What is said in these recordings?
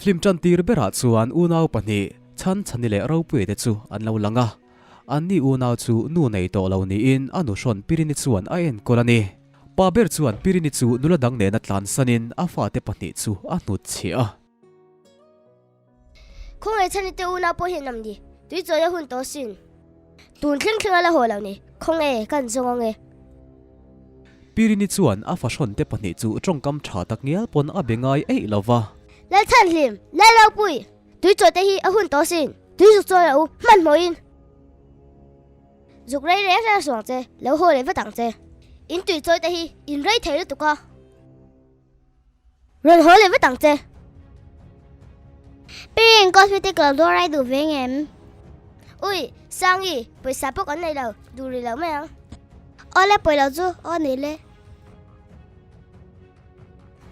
Film ṭantir berah chuan unau pahnih, Chhanchhani leh Ropuia te chu an lo lang a. Anni unau chu nu nei tawh lo niin a nuhrawn Pirini chuan a enkawl a ni. Pa ber chuan Pirini chu nula dang nena tlansanin a fate pahnih chu a hnutchhiah a. Khawngaih chhan i te unau pawh hian am ni, tui chawi a hun tawh sin. Tun thleng thleng a la haw lo ni, khawnge kan zawng ang e. Pirini chuan a fahrawn te pahnih chu tawngkam tha tak ngial pawn a be ngai eih lo va. Lalchhanhlim, Lalropui, tui chawi te hi a hun tawh sin, tui zuk chawi a u, hmanhmawhin. Zuk rei reng reng suang che, lo haw leh vat ang che. In tui chawi te hi in rei thei lutuk a. Rawn haw leh vat ang che. Pirin cosmetic lo dawr ai duh ve ngem? Ui, Sangi, pawisa pawh kan nei lo, duh rih lo mai ang. Awle pawi lo chu, aw ni le.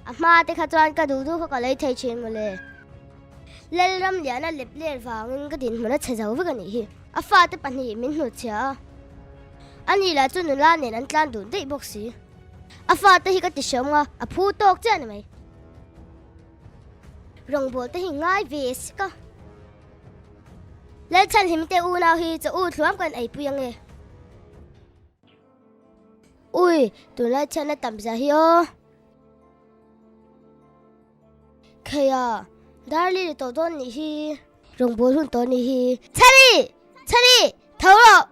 A hma te kha chuan ka duh duh kha ka lei thei thin mawle. Lalramliana lep ler vangin ka dinhmun a chhe zo vek a nih hi. A fate pahnih min hnutchhia a. Ani lah chu nula nen an tlan dun daih bawk si. A fate hi ka ti hreawm nga, a phu tawk chiah a ni mai. Rawngbawl te hi ngai ve sik a. Lalchhanhim te unau hi chaw u thluam kan eipui ange. Ui, tunlai chhiatna tam zia hi aw. Kheia, Darli ni tawh dawn nih hi. Rawngbawl hun tawh nih hi. Chhani! Chhani! Tho rawh!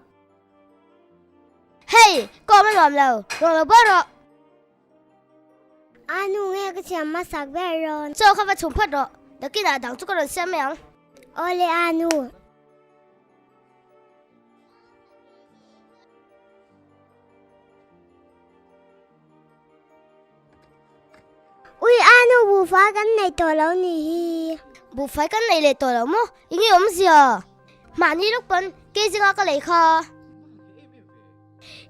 Hei, ka awm a nuam lo, rawn lo bawr rawh. A nu nge ka siam hmasak ber rawn. Chaw kha va chhum phawt rawh, nakinah dang chu ka rawn siam mai ang. Awle a nu. Ui a nu buhfai kan nei tawh lo nih hi. Buhfai kan nei leh tawh lo maw? Enge awmzia? Mahni lawk pawn kei zinga ka lei kha.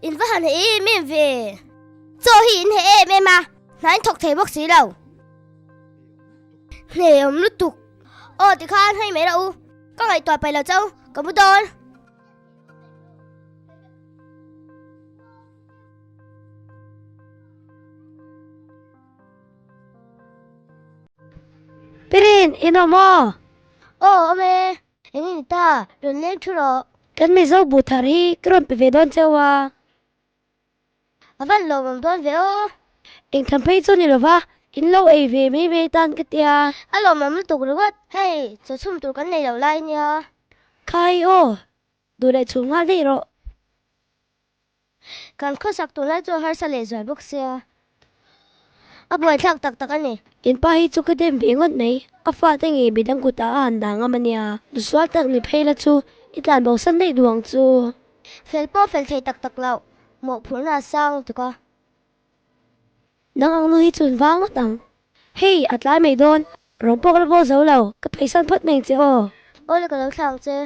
In va han heh em em ve. Chaw hi in heh em em a, hna in thawk thei bawk si lo. Hne awm lutuk. Aw tikhan hei mai rah u, ka ngaihtuah paih lo chauh, ka mu dawn. Pirin, in awm aw? Aw, awm e. Eng i ni ta? Rawn leng thu rawh. Kan Mizo bu thar hi ka rawn pe ve dawn cheu a. A van lawmawm dawn ve aw. Eng tham phei chu ni lova, in lo ei ve mai mai tan ka tia. A lawmawm lutuk ringawt. Hei, chaw chhum tur kan nei lo lai nia. Khai aw, duh leh chhum nghal daih rawh. Kan khawsak tunlai chu a harsa leh zual bawk sia, a buaithlak tak tak a ni. In pa hi chu ka dem ve ngawt mai, a fate ngei midang kutah a han dah ngam a nia. Sual tak ni phei la chu i tlan bo san daih duh ang chu. Fel pawh fel thei tak tak loh, mawhphurhna a sang lutuk a. Nang ang nu hi chun vang ngawt ang. Hei, a tlai mai dawn. Rawng pawh ka la bawl zo lo, ka pheisan phawt mai ang che aw. Awle ka lo thlah ang che.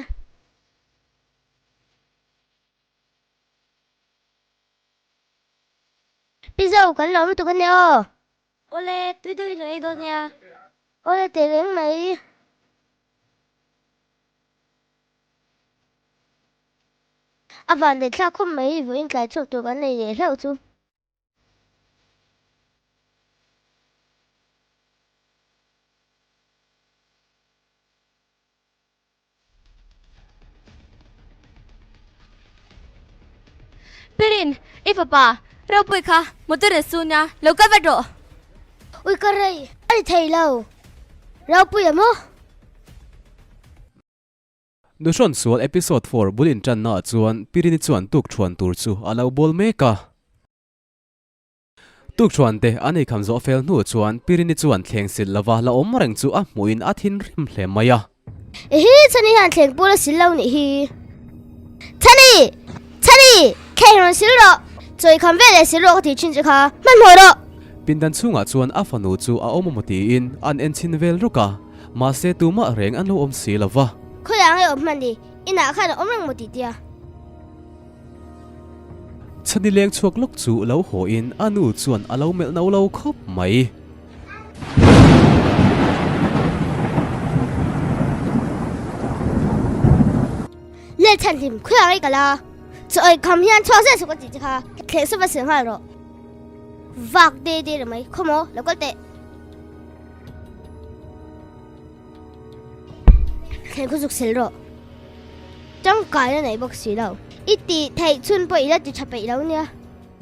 Pi Zo, kan lo lutuk a nia aw. Awle, tui deuhin lo ei dawn nia. Awle teh reng mai. A van leh thlak khawp mai, vawiin tlai chhuak tur kan nei leh hlauh chu. Pirin, i fapa, ropui kha motor a sun a, lo kal vat rawh. Ui ka rei, a ni thei lo. Ropui a maw? Nuhrawn sual episode 4 bul inṭannaah chuan Pirini chuan tukṭhuan tur chu a lo bawl mek a. Tukṭhuan te an eikham zawh fel hnu chuan Pirini chuan thleng sil lova la awm reng chu a hmuhin a thinrim hle mai a. Ehi, Chhani hian thleng pul a sil lo nih hi. Chhani! Chhani! Thleng rawn sil rawh! Chaw eikham vel leh sil rawh ka tih thin che kha, hmanhmawh rawh! Pindan chhungah chuan a fanu chu a awm amaw tiin an enchhin vel ruk a, mahse tumah reng an lo awm si lova. Khawiah nge awm hman ni? Inah khan a awm reng maw tih tia. Chhani leng chhuak lawk chu lo haw in a nu chuan a lo melh no lo khawp mai. Lel chhan hlim khuih ang i kal a, chaw ei kham hian chhuak zet suk a tih che kha thleng sawp a sil nghal rawh. Vak de de reng mai, khawmaw lo kal teh. thleng khu zuk sel rawh. Tangkaina nei bawk si lo. I tih theih chhun pawh i la ti tha peih lo nia.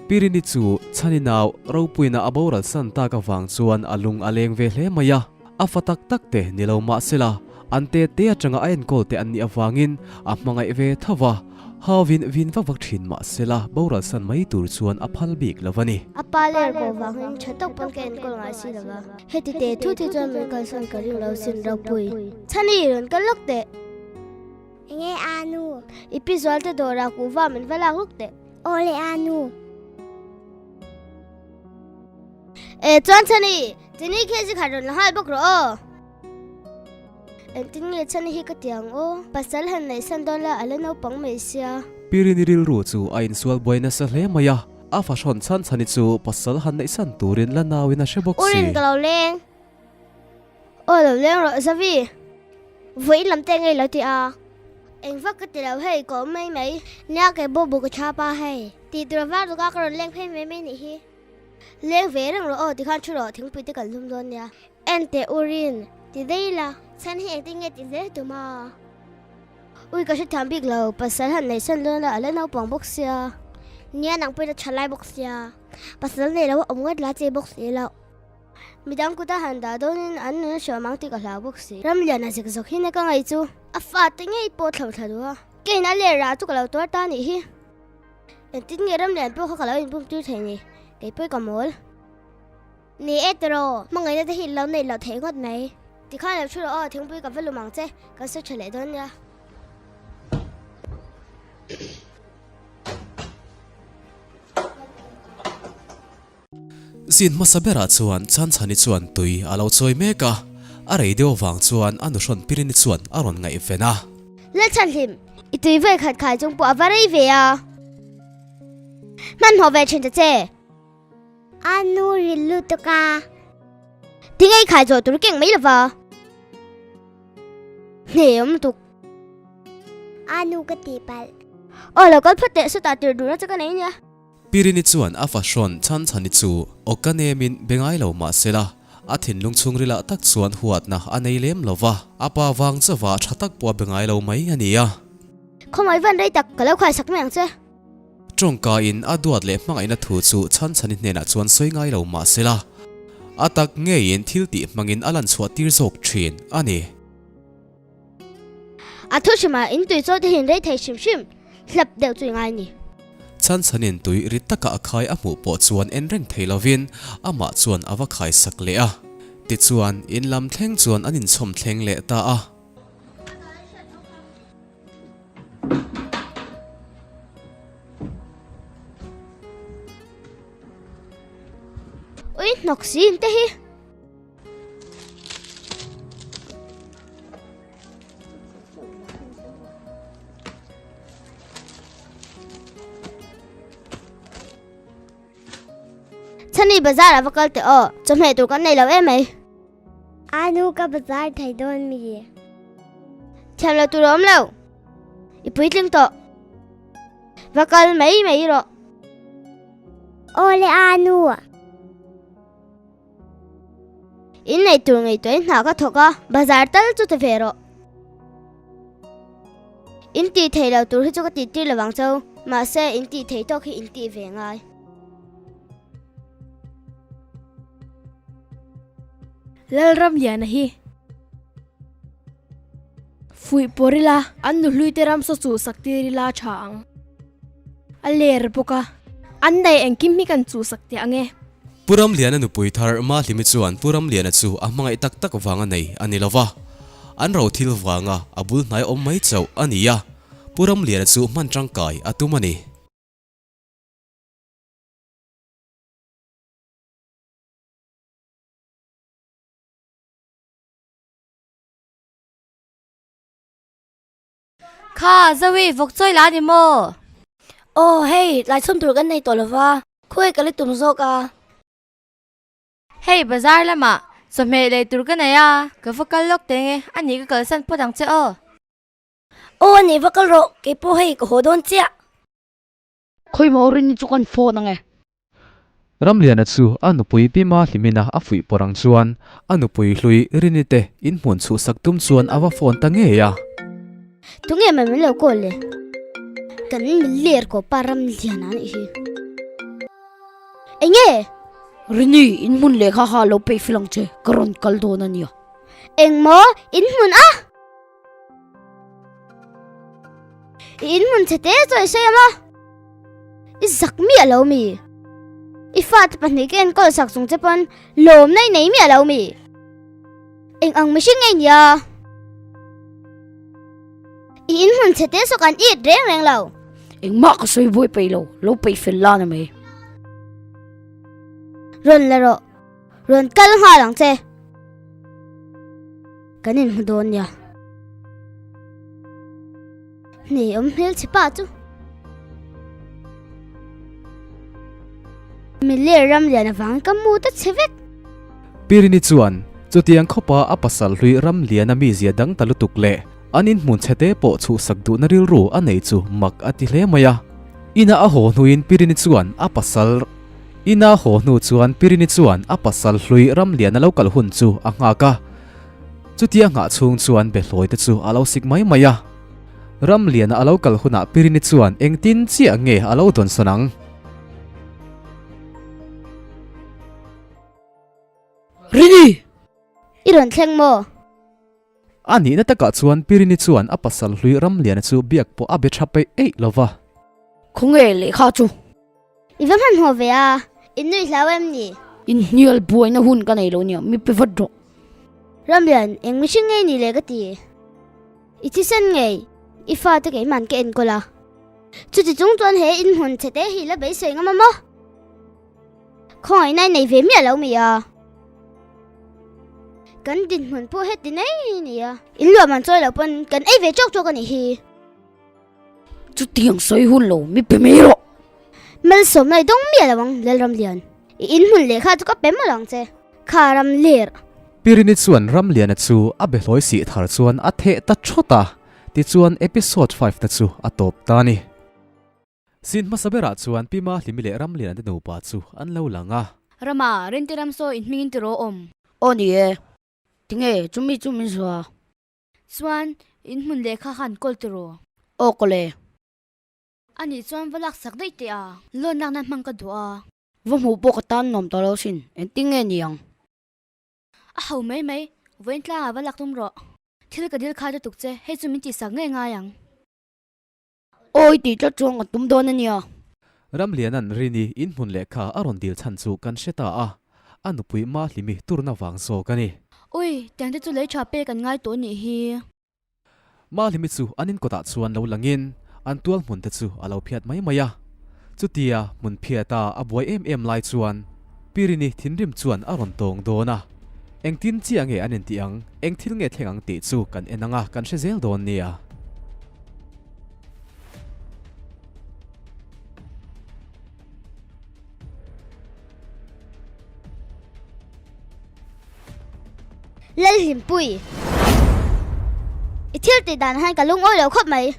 Pirini chu Chhani nau ropuina a boral san tak avang chuan a lung a leng ve hle mai a. A fa tak tak te ni lo mah sela, an te te atanga a enkawl te an nih avangin a hmangaih ve tho va, hauvin vin vak vak thin mah sela boral san mai tur chuan a phal bik lo a ni. A pa ler ko vangin tha tawk pawn ka enkawl ngai si lo va, heti te thu te chuan min kalsan ka ring lo sin ropui. Chhani, rawn kal lawk teh. Enge a nu? I pi zual te dawrah kuhva min va lak lawk teh. Aw le a nu. E chuan Chhani, chini khi zikhat rawn la nghal bawk rawh aw. Engtin nge Chhani hi ka ti ang aw? Pasal han neih san dawn la a la naupang mai sia. Pirini rilru chu a insual buai nasa hle mai a, a fahrawn chhan Chhani chu pasal han neih san turin la nauin a hre bawk si. Urin ka lo leng. Aw lo leng rawh Zavi. Vawiin lam te ngei lo ti a. Eng vak ka ti lo hei ka awm mai mai. Nia kei pawh bu ka chhap a hei. Tih tur a var tuk a ka rawn leng phei mai mai nih hi. Leng ve reng rawh aw tikhan thu rawh thingpui te kan hlum dawn nia. En teh Urin, ti daih la. Chhan hi engtin nge ti zel tum a? Ui ka hrethiam bik lo, pasal han neih san dawn la a la naupang bawk sia. Nia nang pawhin a tha lai bawk sia. Pasal nei lo a awm ngawt la che bawk si lo. Midang kuta han dah dawnin an nun a hriam ang tih ka hlau bawk si. Ramlian a zek zawk hi na ka ngaih chu. A fate ngei pawh thlo thla duh a. Keiin a ler rah chu ka lo tuar ta nih hi. Engtin nge Ramlian pawh kha ka lo inpum tir thei ni? Kei pawh ka mawl. Ni e tiraw, hmangaihna te hi lo neih loh theih ngawt mai. Tikhan lo thu rawh aw, thingpui ka va lum ang che, kan sawi tha leh dawn nia. Zin hmasa berah chuan Chanchhani chuan tui a lo chawi mek a, a rei deuh avang chuan a nuhrawn Pirini chuan a rawn ngaihven a. Lalchhanhlim, i tui ve khat khai chung pawh a va rei ve a. Hmanhmawh ve thin ta che. A nu ril lutuk a. Tinge i khai zawh tur keng mai lova. Hne awm lutuk. A nu ka tih palh. Aw lo kal phawt teh, sawtah tir duhna che ka nei nia. Pirini chuan a fahrawn Chhanchhani chu awka nemin be ngai lo mah sela, a thinlung chhungrilah tak chuan huatna a nei lem lo va, a pa vang chauha tha tak pawh a be ngai lo mai a ni a. Khawngaih van rei tak ka lo khaisak mai ang che. Tawngkain a duat leh hmangaihna thu chu Chhanchhani hnenah chuan sawi ngai lo mah sela, a tak ngeiin thil tih hmangin a lan chhuah tir zawk thin a ni. A thu hrimah in tui chaw te hi in rei thei hrim hrim, hlap deuh chu i ngai ni. Chhan chhanin tui rit taka a khai a hmuh pawh chuan en reng thei lovin amah chuan a va khai sak leh a. Tichuan, in lam thleng chuan an inchhawm thleng leh ta a. Ui hnawk si in te hi. Chhani bazar a va kal teh aw, chawhmeh tur kan nei lo em mai. A nu ka bazar thei dawn mi. Thiam lo tur a awm lo. I puitling tawh. Va kal mai mai rawh. Aw le a nu. In nei tur ngaihtuahin hna ka thawk a, bazar tal chu ti ve rawh. In tih theih lo tur hi chu ka tih tir lo vang chau, mahse in tih theih tawk hi in tih ve ngai. Lalramliana hi fuih pawr ila, an nuhluite ramsa chuhsak tir ila a tha ang. A ler bawk a, an nei engkim hi kan chuhsak teh ang e. Pu Ramliana nupui thar Mahlimi chuan Pu Ramliana chu a hmangaih tak tak vanga nei a ni lova, an ro thil vanga a bul hnai awm mai chauh a ni a, Pu Ramliana chu hman tangkai a tum a ni. Kha, Zoe, vawk chawi la ni maw? Aw, hei, tlai chhun tur kan nei tawh lova, khawi ka la tum zawk a. Hei, bazar lamah chawhmeh lei tur ka nei a, ka va kal lawk teng e, a nih ka kalsan phawt ang che aw. Aw, a nih va kal rawh, kei pawh hei ka haw dawn chiah. Khawi maw rin hi chu kan phone ang e. Ramliana chu a nupui Pima hlimina a fuih pawrh ang chuan a nupui hlui Rini te inhmun chhuhsak tum chuan a va phone ta ngei a. Tunge mai min lo call le? Kan miler ko pa Ramliana a nih hi. Enge? Rini, inhmun lehkha kha lo peih fel ang che, ka rawn kal dawn a nia. Engmaw? Inhmun a? I inhmun chhe te chu i sawi a maw? I zak miah lo mi? I fate pahnih ka enkawl sak chung che pawn lawmna i nei miah lo mi? Eng ang mihring nge nia? I inhmun chhe te saw kan it reng reng lo. Engmah ka sawi buai peih lo, lo peih fel la ni mai. Rawn la rawh. Rawn kal nghal ang che. Kan inhmu dawn nia. Hne awm hmel chhe pa chu. Miler ram lian avang ka mu ta chhe vek. Pirini chuan chutiang khawpa a pasal hlui ram liana mizia dang ta lutuk leh an inhmun chhete pawh chhuhsak duhna rilru a nei chu mak a ti hle mai a. Ina a haw hnuin Pirini chuan a pasal Ina haw hnu chuan Pirini chuan a pasal hlui Ramliana lo kal hun chu a nghak a. Chutia nghah chhung chuan Behlawi te chu a lo sik mai mai a. Ramliana a lo kal hunah Pirini chuan engtin chiah nge a lo dawnsawn ang? Rini! I rawn thleng maw? A nihna takah chuan Pirini chuan a pasal hlui Ramliana chu biak pawh a be tha peih eih lo va. Khawnge lehkha chu? I va hmanhmawh ve a, in nui hlau em ni? Inhnial buaina hun ka nei lo nia, mi pe vat rawh. Ramlian, eng mihring ngei ni le ka ti. I thisen ngei, i fate keimahn ka enkawl a. Chuti chung chuan he inhmun chhe te hi la beisei ngam a maw? Khawngaihna i nei ve miah lo mi a. Kan dinhmun pawh heti nei ni a. In luah man chawi lo pawn kan ei ve chawk chawk a nih hi. Chutiang sawi hun lo mi pe mai rawh. Malsawmna i dawng miah lo ang Lalramlian. I inhmun lehkha chu ka pe mawlh ang che. Kha ram ler. Pirini chuan Ramliana chu a behlawi sih thar chuan a theh ta thawt a, tichuan episode five te chu a tawp ta a ni. Sin hmasa berah chuan Pi Mahlimi leh Ramliana te nupa chu an lo lang a. Rama, Rente ram saw in hmingin tiraw awm? Aw ni e. Tinge, chumi chu min zuah a. Chuan, in hmun lehkha khan kawl tiraw? Aw kawl e. Anih chuan va laksak daih teh a. Loan lakna hmang ka duh a. Va hmuh pawh ka tan nuam ta lo sin, engtin nge ni ang? A ho mai mai, vawiin tlangah va lak tum rawh. Thil ka dil khai lutuk che, hei chu min tihsak ngei ngai ang. Awi tih tlat chuan kan tum dawn a nia. Ramliana'n Rini inhmun lehkha a rawn dil chhan chu kan hre ta a, a nupui Mahlimi turna vang zawk a ni. Ui, tiang te chu lei tha pek an ngai tawh nih hi. Mahlimi chu an inkawtah chuan lo langin an tual hmun te chu a lo phiat mai mai a. Chutia hmun phiata a buai em em lai chuan Pi Rini thinrim chuan a rawn tawng dawn a. Engtin chiah nge an intih ang, eng thil nge thleng ang tih chu kan en ang a, kan hre zel dawn nia. Lalhlimpui, i thil tih dan hian ka lungawi lo khawp mai.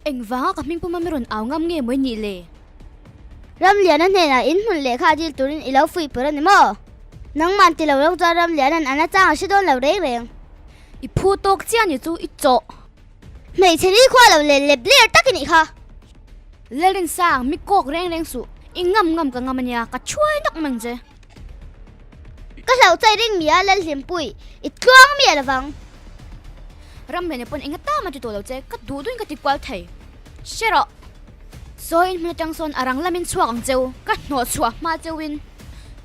Engvanga ka hming puma mi rawn au ngam nge maw i nih le? Ramliana hnenah in hmun lehkha dil turin i lo fuih pawr a ni maw? Nangman ti lo lo chuan Ramliana'n a nachang a hre dawn lo reng reng. I phu tawk chiah ni chu i chawh. Hmeichhe ni khua lo leh lep ler tak i nih kha. Lalrinsang, mi kawk reng reng suh. I ngam ngam ka ngam a nia, ka chhuai nawk mai ang che. Ka hlauh chai ring mi a Lalhlimpui, i tluang miah lovang. Ramliana pawn enga tam a ti tawh lo che, ka duh duhin ka ti kual thei. Hre rawh. Sawi in hmun atang sawn a rang lamin chhuak ang cheu, ka hnawh chhuah hma cheuin.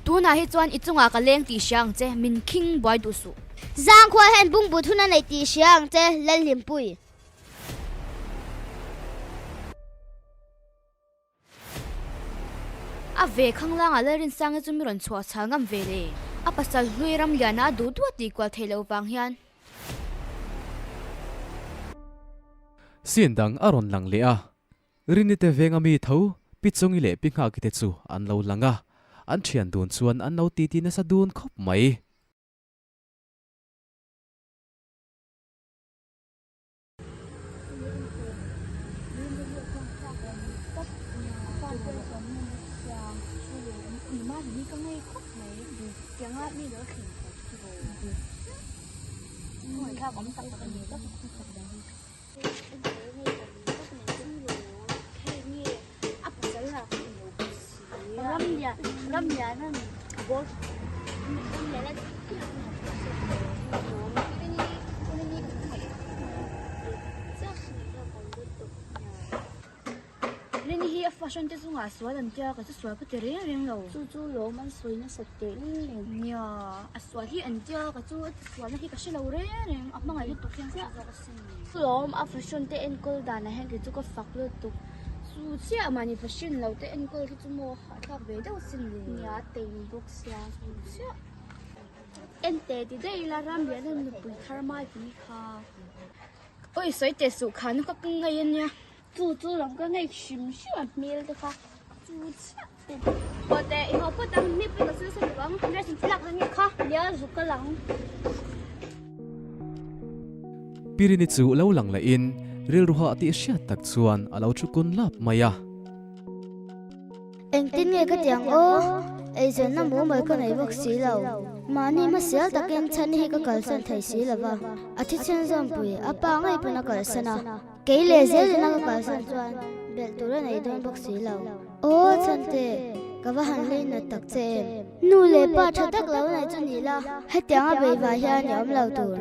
Tunah hi chuan i chungah ka leng tih hria ang che, min khing buai duh suh. Zangkhua hian bungbut hun a nei tih hria ang che, Lalhlimpui. A ve khanglangah Lalrinsanga chu mi rawn chhuah chhal ngam ve le. A pasal hlui Ramliana a duh duh a tih kual theih loh vang hian. Scene dang a rawn lang leh a, Rini te venga mi tho Pi Chungi leh Pi Nghaki te chu an lo lang a, an thian dun chuan an lo titi nasa dun khawp mai. Nia, chu lawm ui ma hi ka ngei khawp mai. Tianga mi lo thleng tho chu rawh. Ngaihthlak awm tak tak a ni. Rini hi a fashion te chungah sual an tia ka chu sual ka ti reng reng lo. Chu chu lawm an sawi nasat teh reng. Nia, a sual hi an tia ka chu a sualna hi ka hre lo reng reng, a hmangaih lutuk hian ka hre zawk asin. Chu lawm a fashion te enkawl danah hian kei chu ka fak lutuk. Chu chiah mahni fashion lo te enkawl hi chu maw hahthlak ve deuh asin le. Nia, tein bawk sia. Chu chiah. Ente ti daih ila Ramliana nupui thar mai tih kha. Oi sawi teh suh kha nu ka ngei ania. Chu chu lam ka ngei hrim hrim a hmel te kha chu chiah te. Pawh i haw phawt ang hni pawh ka sawi sawi ang dress in lak ang kha nia zuk ka lang. Pirini chu lo lang leh in rilru hah tih hriat tak chuan a lo thu kun lap mai a. Engtin nge ka ti ang aw? Eizawnna mumal ka nei bawk si lo. Mahni hmasial takin chhan hi ka kalsan thei si lo va, a thisen zawmpui a pa ngei pawn a kalsan a. Kei leh zelin a ka kalsan chuan belh tur a nei dawn bawk si lo. Aw Chhante, ka va han lei nat tak che em? Nu leh pa tha tak lo nei chu ni la, hetiang a beivah hian i awm lo tur.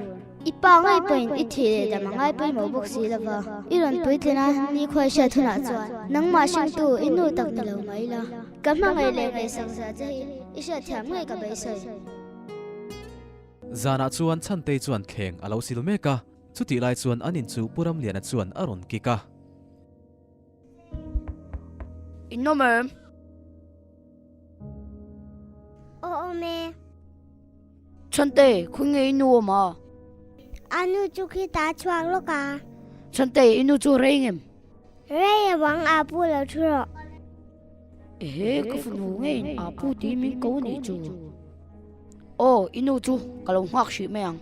I pa ngei pawhin i thih leh dam a ngai pawimawh bawk si lo va, i rawn puitlin a, nikhua i hriat hunah chuan nangmah hringtu i nu tak ni lo mai la. Ka hmangaih leh ngaihsak zia che hi i hriatthiam ngei ka beisei. Zanah chuan Chhantei chuan thleng a lo sil mek a, chutih lai chuan an in chu Pu Ramliana chuan a rawn kik a. In awm em? Aw awm e. Chhante, khawi nge i nu awm a? A nu chu khi ta chhuak lawk a. Chhante, i nu chu rei ngem? Rei a bang a pu lo thu rawh. Ehe, ka fanu ngeiin a pu tih min ko nih chu. Aw, i nu chu ka lo nghak hrih mai ang.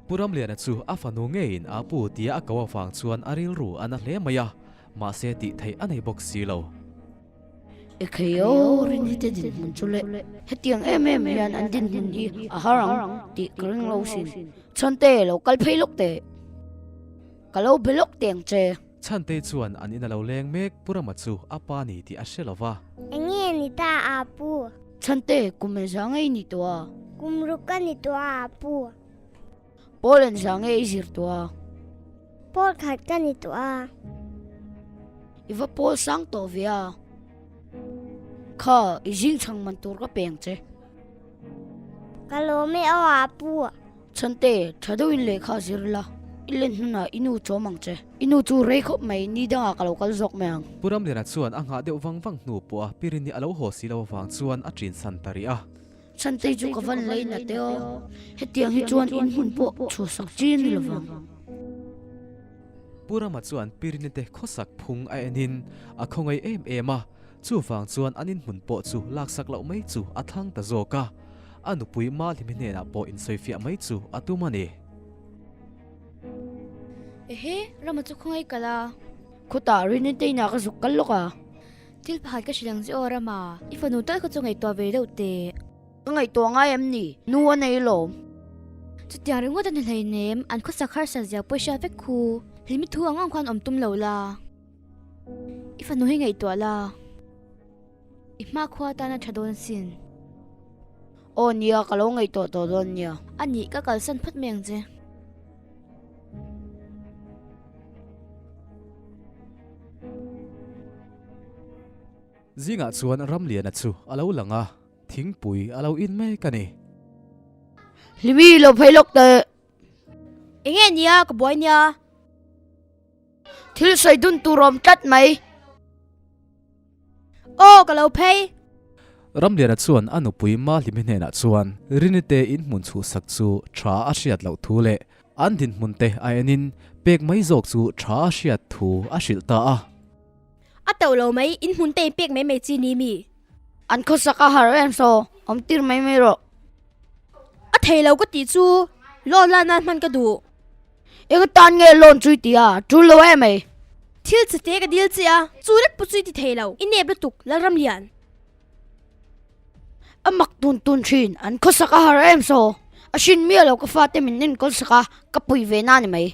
Pu Ramliana chu a fanu ngeiin a pu tia a ko avang chuan a rilru a na hle mai a, mahse tih theih a nei bawk si lo. Ekhei aw, Rinhi te dinhmun chu le. Hetiang em em hian an dinhmun hi a har ang tih ka ring lo sin. Chhante, lo kal phei lawk teh. Ka lo be lawk teh ang che. Chhante chuan an in a lo leng mek, Pu Rama chu a pa ni tih a hre lo va. Enge ni ta a pu? Chhante, kum engzah nge i ni tawh a? Kum ruk ka ni tawh a pu. Pawl engzah nge i zir tawh a? Pawl khat ka ni tawh a. I va pawl sang tawh ve a. Kha, i zing chhang man tur ka peng che. Ka lawm e aw a pu. Chhante, tha deuhin lehkha zir la, i len hnunah i nu chawm ang che. I nu chu rei khawp mai, ni dangah ka lo kal zawk mai ang. Pu Ramliana chuan a nghah deuh vang vang hnu pawh a Pirini a lo haw si lo avang chuan a ṭin san ta rih a. Chhantei chu ka van lei na teh aw, hetiang hi chuan in hmun pawh chhuahsak chi a ni lovang. Pu Rama chuan Pirini te khawsak phung a enin a khawngaih em em a, chuvang chuan an inhmun pawh chu laksak loh mai chu a thlang ta zawk a, a nupui Malhimi hnenah pawh insawifiah mai chu a tum a ni. Ehe, Rama chu khawngaih kal a. Khawtah Rini te inah ka zuk kal lawk a. Thil pakhat ka hrilh ang che aw Rama, i fanu tal kha chu ngaihtuah ve deuh teh. Ka ngaihtuah ngai em ni? Nu a nei lawm. Chutiang ringawt a ni hleinem, an khawsak harsat zia pawh i hriat vek khu. Hlimi thu ang ang khan awm tum lo la. I fanu hi ngaihtuah la. I hmakhua tan a tha dawn sin. Aw nia, ka lo ngaihtuah tawh dawn nia. A nih, ka kalsan phawt mai ang che. Zingah chuan Ramliana chu a lo lang a, thingpui a lo in mek a ni. Hlimi lo phei lawk teh. Enge nia ka buai nia. Thil sawi dun tur awm tlat mai. Aw ka lo phei. Ramliana chuan a nupui Mahlimi hnenah chuan Rinite inhmun chhuhsak chu tha a hriat loh thu leh An dinhmun te a enin pek mai zawk chu tha a hriat thu a hrilh ta a. A tauh lo mai, in hmun te in pek mai mai chi ni mi? An khawsak a har em saw, awm tir mai mai rawh. A thei lo ka tih chu loan la nan hman ka duh. Eng atan nge loan chu i ti a, tul lo em mai. Thil chite ka dil che a, chu lek pawh chu i ti thei lo, i nep lutuk, Lalramlian. A mak tun tun thin, an khawsak a har em saw. A hrin miah lo ka fate min enkawl sak a, ka pui ve na ni mai.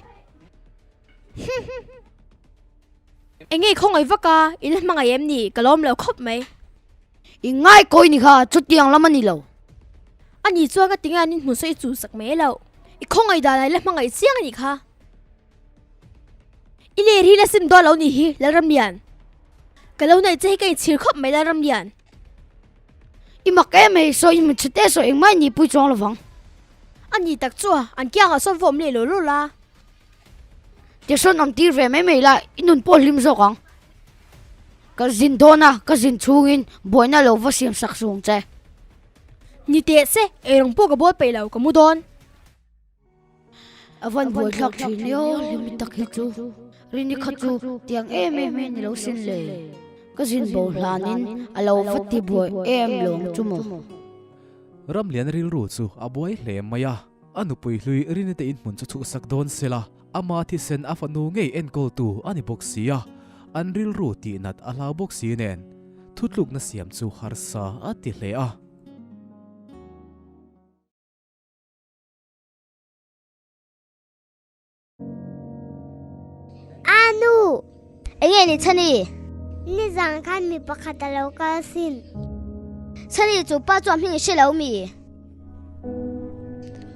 Enge i khawngaih vak a, i la hmangaih em ni? Ka lawm lo khawp mai. I ngai kawi ni kha, chutiang lam a ni lo. A ni chuan ka ti nge an inhmun saw i chulsak mai lo. I khawngaih danah i la hmangaih chiang a nih kha. I ler hi la sim dawn lo nih hi, Lalramlian. Ka lo neih che hi ka inchhir khawp mai Lalramlian. I mak em hei, sawi in mitchhe te sawi engmah i nihpui chuang lovang. A ni tak chu a, an kiangah sawn va awm leh law law la. Tisawn awm tir ve mai mai la, i nun pawh hlim zawk ang. Ka zin dawn a, ka zin chhungin buaina lo va siam sak suh ang che. Ni teh se, eirawng pawh ka bawl peih lo, ka mu dawn. A van buaithlak thin nia, hlimi tak hi chu. Rini kha chu tiang em em hi ni lo sin le. Ka zin bo hlanin a lo va ti buai em lo ang chu maw. Ramlian rilru chu a buai hle mai a. A nupui hlui Rini te inhmun chu chhuhsak dawn sela, ama thisen a fanu ngei enkawltu a ni bawk si a, an rilru tihnat a hlau bawk si nen thutlukna siam chu harsa a ti hle a. A nu! Enge ni Chhani? Nizan khan mi pakhat a lo kal sin. Chhani chu pa chuan hming i hre lo mi?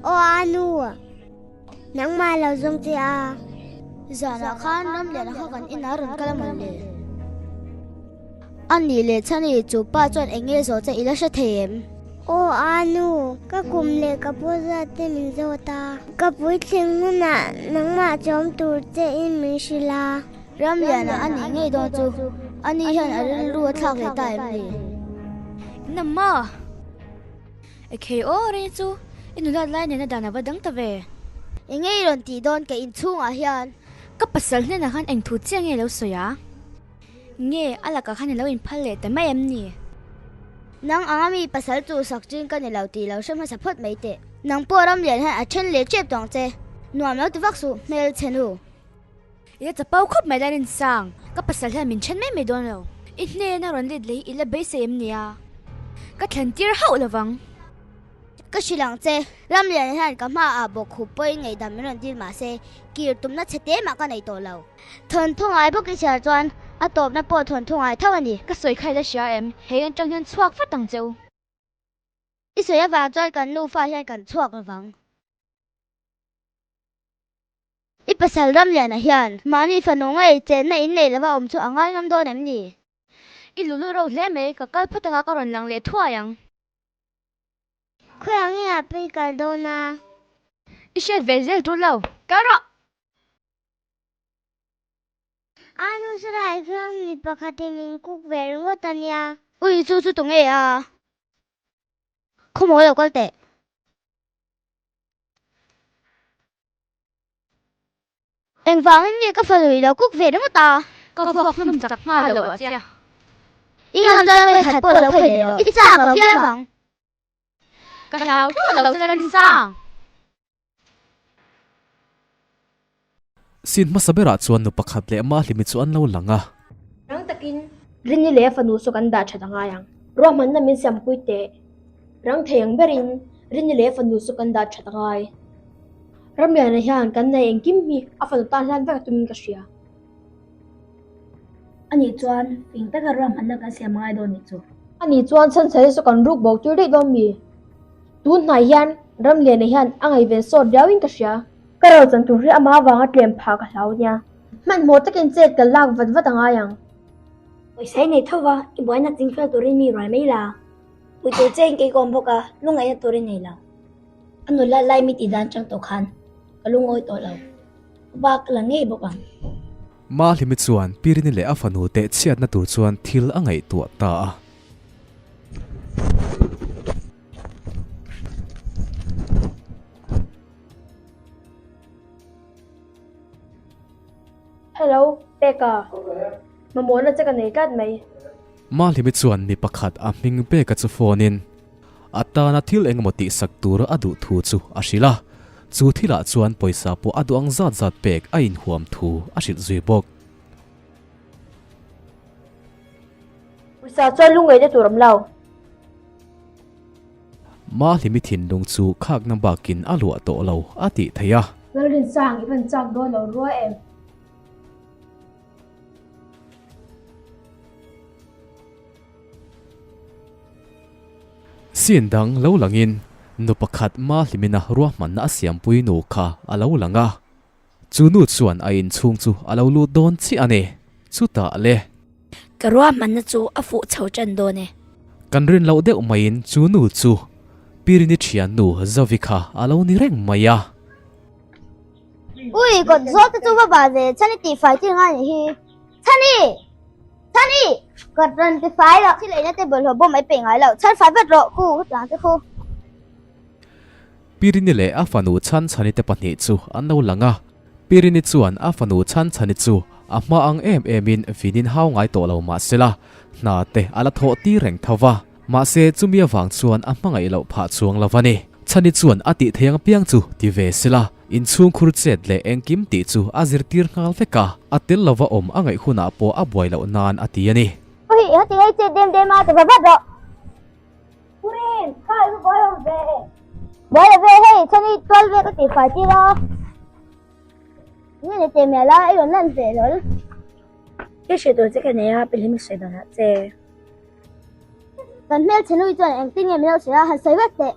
Aw a nu! Nangmah lo zawng che a. Zanah khan Ramliana kha kan inah rawn kal a mawn le? A nih leh Chhani, chu pa chuan eng nge zawh che i la hre thei em? Aw a nu, ka kum leh ka pu zat te min zawt a. Ka puitling hunah nangmah chawm tur che in min hrilh a. Ramliana a nih ngei dawn chu, ani hian a rilru a thlak leh ta em ni? Namma! Ekhei aw Rini chu, i nulat lai nena dan a va dang ta ve. Eng nge i rawn tih dawn ka inchhungah hian? Ka pasal hnenah khan eng thu chiah nge lo sawi a? Nge, a lakah khan i lo inphal leh ta mai em ni? Nang anga mi pasal chu sak chin ka ni lo tih lo hre hmasa phawt mai teh. Nang pawh ram lian hian a then leh tep tawng che. Nuam lo ti vak suh, hmel chhe nu. I la chapo khawp mai la Rinsang, ka pasal hian min then mai mai dawn lo. I hnena rawn let leh hi i la beisei em nia? Ka thlen tir hauh lovang. Ka hrilh ang che, Ramliana hian ka hmaah bawkkhup pawhin ngaihdam min rawn dil mahse, kir tumna chhe te mah ka nei tawh lo. Thawnthu ngai bawk i chhiar chuan a tawpna pawh thawnthu ngai tho a ni. Ka sawi kha i la hria em? Hei atang hian chhuak vat ang che u. I sawi avang chuan kan nufa hian kan chhuak lovang. I pasal Ramliana hian mahni fanu ngei chenna in nei lova awm chu a ngai ngam dawn em ni? I lulu ro hle mai, ka kal phawt anga ka rawn lang leh thuai ang. Khawi ang nge a pei kal dawn a? I hriat ve zel tur lo, kal rawh! A nu sarai khian mi pakhatin min kuk ve ringawt a nia. Ui chu chu tunge a? Khawmaw lo kal teh. Engvangin nge ka fanu i lo kuk ve ringawt a? Ka vuak hlum chak nghal lo a tia. I ngam chuan ka khat pawh lo khawi leh rawh. I chak lo phian vang. Ka hlau thlawt lo che Rinsang. Scene hmasa berah chuan nu pakhat leh Mahlimi chu an lo lang a. Rang takin Rini leh a fanu saw kan dah that a ngai ang. Ruahmanna min siampui teh. Rang thei ang berin Rini leh a fanu saw kan dah that a ngai. Ramliana hian kan nei engkim hi a fanu tan hlan vek a tumin ka hria. Anih chuan fing taka ruahmanna kan siam ngai dawn nih chu. Anih chuan chhanchhari saw kan ruk bo tir daih dawn mi? Tun hnai hian Ramliana hian a ngaihven sawt riauin ka hria. Ka ro chan tur hi amah avanga tlem phah ka hlau nia. Hmanhmawh takin chet ka lak vat vat a ngai ang. Pawisa i nei tho va, i buaina ching fel turin mi ruai mai la. Pui tur che in kei ka awm bawk a, lungaihna tur i nei lo. A nula lai mi tih dan chang tawh khan ka lungawi tawh lo. Ka pa ka la ngei bawk ang. Mahlimi chuan Pirini leh a fanu teh chhiatna tur chuan thil a ngaihtuah ta a. Hello, Peka. Mamawhna che ka nei tlat mai. Mahlimi chuan mi pakhat a hming Peka chu phone in a tana thil engemaw tihsak tur a duh thu chu a hrilh a. Chu thilah chuan pawisa pawh a duh ang zat zat pek a inhuam thu a hrilh zui bawk. Pawisa chuan lungngaihna tur awm lo. Mahlimi thinlung chu khakna bakin a luah tawh lo a tih theih a. Lalrinsang i van chak dawn lo rua em? Scene dang lo langin nu pakhat Mahlimina ruahmanna a siampui nu kha a lo lang a. Chu nu chuan a inchhung chu a lo lut dawn chiah a ni. Chutah le. Ka ruahmanna chu a fuh chho tan dawn e. Kan rin loh deuh maiin chu nu chu Pirini thiannu Zovi kha a lo ni reng mai a. Ui, kawt zawk te chu va bah ve, Chhani tihfai tir ngai nih hi. Chhani! Chhani! Kawt rawn tifai loh, thil eina te bawlhhlawh bawm ai peih ngai loh, chhan fai vat rawh, khu, hutlang te khu. Pirini leh a fanu Chhanchhani te pahnih chu an lo lang a. Pirini chuan a fanu Chhanchhani chu a hma ang em emin vinin hau ngai tawh lo mah sela, hna te a la thawh tir reng tho va. Mahse chumi avang chuan a hmangaih loh phah chuang lo a ni. Chhani chuan a tih thei ang apiang chu ti ve sela, inchhungkhur chet leh engkim tih chu a zirtir nghal vek a, a tel lova awm a ngaih hunah pawh a buai loh nan a ti a ni. Ui, heti ngei chet dem dem a ti va vat rawh. Purin, kha i va buai lo ve. Buai lo ve, hei chhani tual ve ka tihfai tir a. Nge ni teh mial a, i rawn lan ve hlawl. I hre tur che ka nei a, Pilhim i sawi dawn ah che. Kan hmelchhe nui chuan engtin nge min lo hrilh a, han sawi vek teh.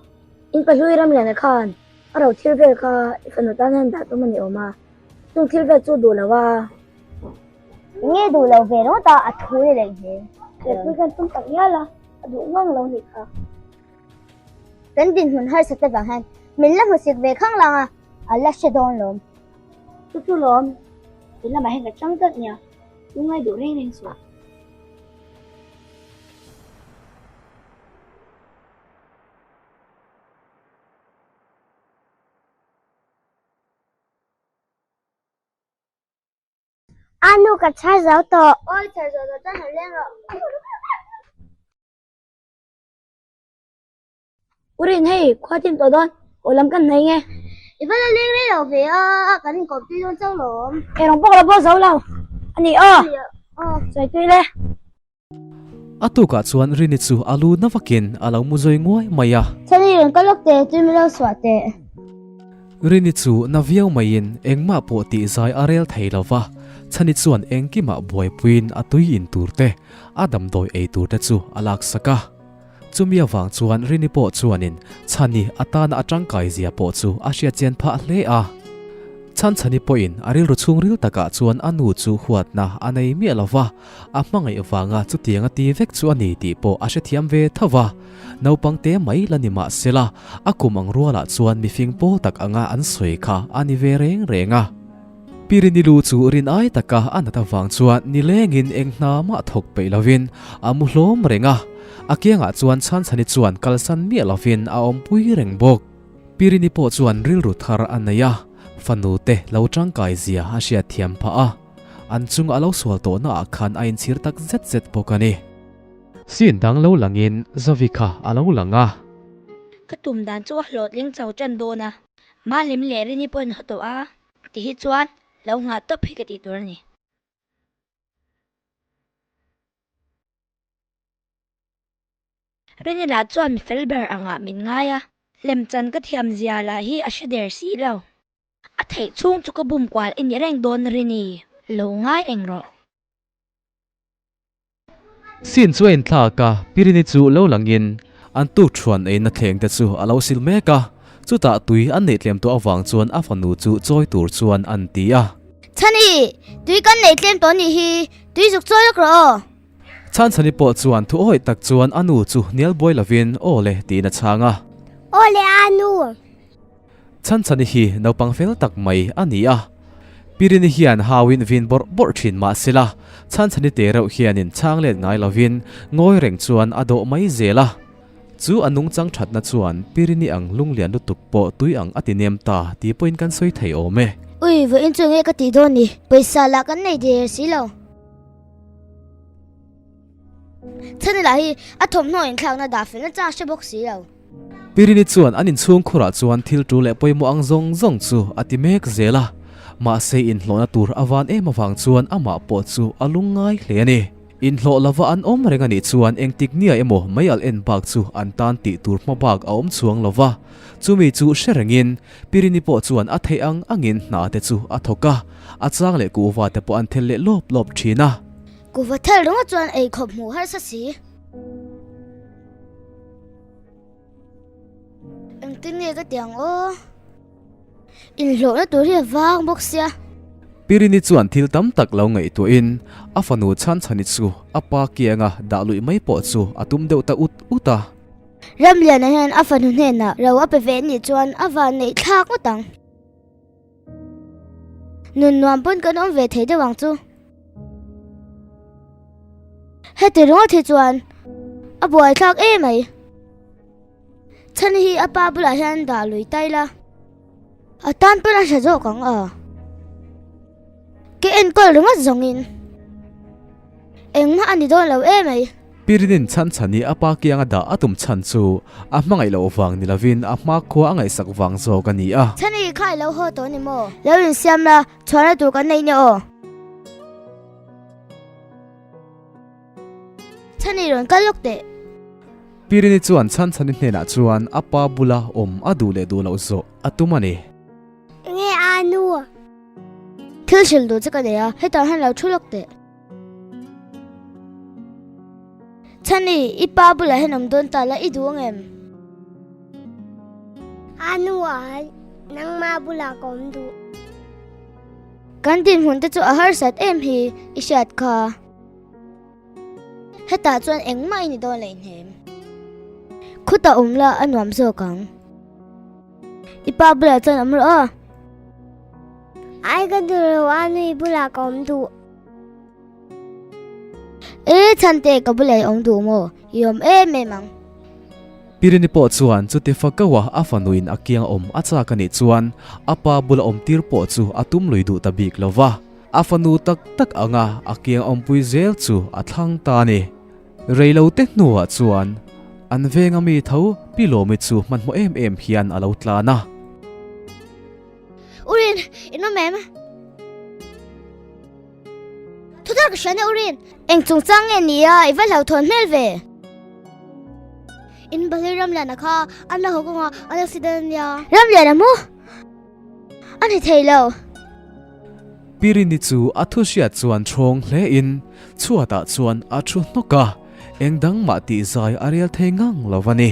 In pahlui Ramliana khan a ro thil vel kha i fanu tan hian dah tum a ni awm a, chung thil vel chu duh lo a. Nge duh lo ve ringawt a, a thu ni leh hmel. Lehpui khan tum tak ngial a. A duh ngang lo nih kha. Kan dinhmun harsat te vang hian min la hmusik ve khang lang a, a la hre dawn lawm. Chu chu lawm, in lamah hian ka chang tlat nia, lungngai duh reng reng suah. A nu ka chhar zo tawh. Awi chhar zo tawh chuan han leng rawh. Urin hei khua tim tawh dawn aw lam kan hnai nge. I va la leng rei lo ve a kan inkawp tui dawn chauh lawm. Eng rawng pawh ka la bawl zo lo a ni aw. Sawi tui le. A tukah chuan Rini chu a lu na vakin a lo mu zui nguai mai a. Chhani rawn kal lawk teh, tui min lo suah teh. Rini chu na viau maiin engmah pawh tih zai a rel thei lo va, Chhani chuan engkimah buaipuiin a tui in tur te, a damdawi ei tur te chu a laksak a. Chumi avang chuan Rini pawh chuanin Chhani atana a tangkai zia pawh chu a hriatchian phah hle a. Chhanchhani pawhin a rilru chhungril takah chuan a nu chu huatna a nei miah lo va, a hmangaih vanga chutiang a ti vek chu a ni tih pawh a hrethiam ve tho va. Naupang te mai la ni mah sela, a kum ang rualah chuan mifing pawl tak anga an sawi kha a ni ve reng reng a. Pirini lu chu rin ai taka a nat avang chuan nilengin eng hna mah thawk peih lovin a mu hlawm reng a, a kiangah chuan Chhanchhani chuan kalsan miah lovin a awmpui reng bawk. Pirini pawh chuan rilru thar a nei a, fanu te lo tangkai zia a hriatthiam phah a, an chung a lo sual tawhna ah khan a inchhir tak zet zet bawk a ni. Scene dang lo langin Zovi kha a lo lang a. Ka tum dan chu a hlawhtling chho tan dawn a, Mahlim leh Rini pawhin haw tawh a. Ti hi chuan lo nghah tawp hi ka tih tur a ni. Rini lah chuan mi fel ber angah min ngai a, lemchan ka thiam zia lah hi a hre der si lo. A theih chhung chu ka bum kual i ni reng dawn Rini, lo ngai reng rawh. Sin chu a inthlak a, Pirini chu lo langin an tukṭhuan eina thleng te chu a lo sil mek a, chutah tui an neih tlem tawh avang chuan a fanu chu chawi tur chuan an ti a. Chhani, tui kan neih tlem tawh nih hi, tui zuk chawi lawk rawh aw. Chhanchhani pawh chuan thu awih tak chuan a nu chu hnial buai lovin aw le tiin a chhang a. Aw le a nu. Chhanchhani hi naupang fel tak mai a ni a. Pirini hian hauin vin bawrh bawrh thin mah sela, Chhanchhani te reuh hianin chhang let ngai lovin ngawi reng chuan a dawh mai zel a. Chu a nungchang thatna chuan Pirini ang lunglian lutuk pawh tui ang a ti nem ta tih pawhin kan sawi thei awm e. Ui, vawiin chu enge ka tih dawn ni? Pawisa lah kan nei der si lo. Chhani lah hi a thawmhnaw inthlakna dah felna chang hre bawk si lo. Pirini chuan an inchhung khurah chuan thil tul leh pawimawh ang zawng zawng chu a ti mek zel a, mahse inhlawhna tur a van em avang chuan amah pawh chu a lungngai hle a ni. Inhlawh lova an awm reng a nih chuan engtik nia emaw mei alh en bak chu an tan tih tur hma bak a awm chuang lo va. Chumi chu hre rengin Pirini pawh chuan a theih ang angin hna te chu a thawk a, a chang leh kuhva te pawh an thel leh lawp lawp thin a. Kuhva thel ringawt chuan eikhawp hmuh harsa si. Engtin nge ka ti ang aw? Inhlawhna tur hi a vang bawk sia. Pirini chuan thil tam tak lo ngaihtuahin a fanu Chhanchhani chu a pa kianga dah luih mai pawh chu a tum deuh ta ut ut a. Ramliana hian a fanu hnenah ro a pe ve nih chuan a van neih thlak ngawt ang. Nun nuam pawn kan awm ve thei deuh ang chu. Heti ringawt hi chuan a buaithlak emai. Chhan hi a pa bulah hian dah lui tai la, a tan pawn a hre zawk ang a. Ke enkawl ringawt zawngin engmah a ni dawn lo emai. Pirinin chhan chhan hi a pa kianga dah a tum chhan chu a hmangaih loh vang ni lovin a hmakhua a ngaihsak vang zawk a ni a. Chhani kha i lo haw tawh ni maw? Lo insiam la, chhuahna tur kan nei nia aw. Chhani rawn kal lawk teh. Pirini chuan chhan chhani hnenah chuan a pa bula awm a duh leh duh loh zawh a tum a ni. Enge a nu? Thil hrilh duh che ka nei a, hetah hian lo thu lawk teh. Chhani, i pa bulah hian awm dawn ta la, i duh ang em? A nu ah nangmah bulah ka awm duh. Kan dinhmun te chu a harsat em hi i hriat kha. Hetah chuan engmah i ni dawn leh hnem. Khutah awm la a nuam zawk ang. I pa bulah chuan awm rawh aw. Ai ka duh lo a nui bulah ka awm duh. E Chhante ka bulah i awm duh maw? I awm em em ang. Pirini pawh chuan chuti fakaua a fanuin a kiang awm a chak a nih chuan a pa bula awm tir pawh chu a tum lui duh ta bik lo va. A fanu tak tak anga a kiang awmpui zel chu a thlang ta a ni. Reilote hnuah chuan an venga mi tho Pi Lawmi chu hmanhmawh em em hian a lo tlan a. Urin, in awm em? Thuthar ka hria nia Urin. Eng chungchang nge ni a, i va hlauhthawn hmel ve. In Bahlui Ramliana kha an la haw kawngah an accident a nia. Ramliana maw? A ni thei lo. Pirini chu a thu hriat chuan ṭhawng hle in chhuatah chuan a ṭhu hnawk a, eng dang mah tih zai a rel thei ngang lo a ni.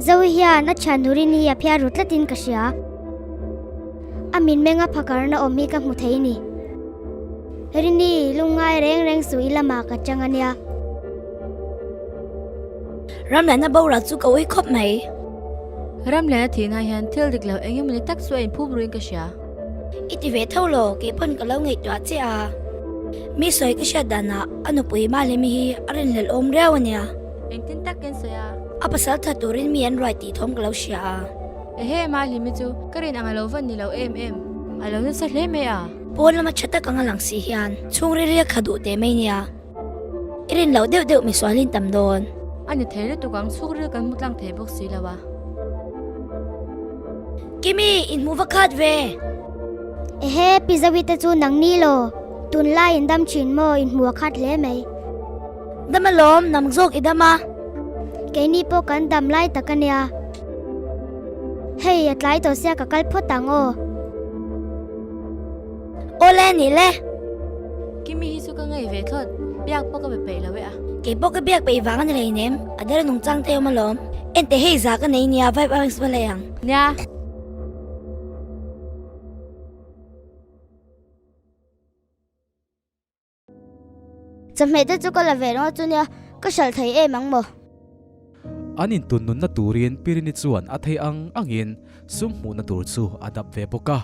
Zoe hian a thian Nurin hi a phiar ru tlatin ka hria. A mitmenga phakarna awm hi ka hmu thei ni. Rini, lungngai reng reng suh i lamah ka chang a nia. Ramliana boral chu ka ui khawp mai. Ramliana thihna hian thil dik lo eng emawni tak chu a inphup ruin ka hria. I ti ve tho lo, kei pawn ka lo ngaihtuah che a. Mi sawi ka hriat danah a nupui Mahlemi hi a rinhlelh awm riau a nia. Engtin tak ken sawi a? A pasal tha turin mi an ruai tih thawm ka lo hria a. Ehe, Mahlemi chu ka rin ang a lo van ni lo em em. A lo nasa hle mai a. Pawn lama tha tak anga lang si hian chhungril hi a kha duh teh mai nia. I rin loh deuh deuh misual in tam dawn. A ni thei lutuk ang, chhukril kan hmu tlang thei bawk si lo a. Kimi, in hmu va khat ve. Ehe, Pi Zawi te chu nang ni law, tunlai in dam thin maw, in hmu a khat hle mai. Dam alawm, nang zawk i dam a. Keini pawh kan dam lai tak a nia. Hei, a tlai tawh sia ka kal phawt ang aw. Awle ni le. Kimi hi chu ka ngei ve thlawt, biak pawh ka be peih lo e a. Kei pawh ka biak peih vang a ni hleinem, a dara nungchang te awm alawm. Enteh hei za ka nei nia, vibe a va lei ang. Nia. Chawhmeh te chu ka la ve ringawt chu nia, ka hralh thei em ang maw? An intun nunna turin Pirini chuan a thei ang angin sum hmuhna tur chu a dap ve bawk a.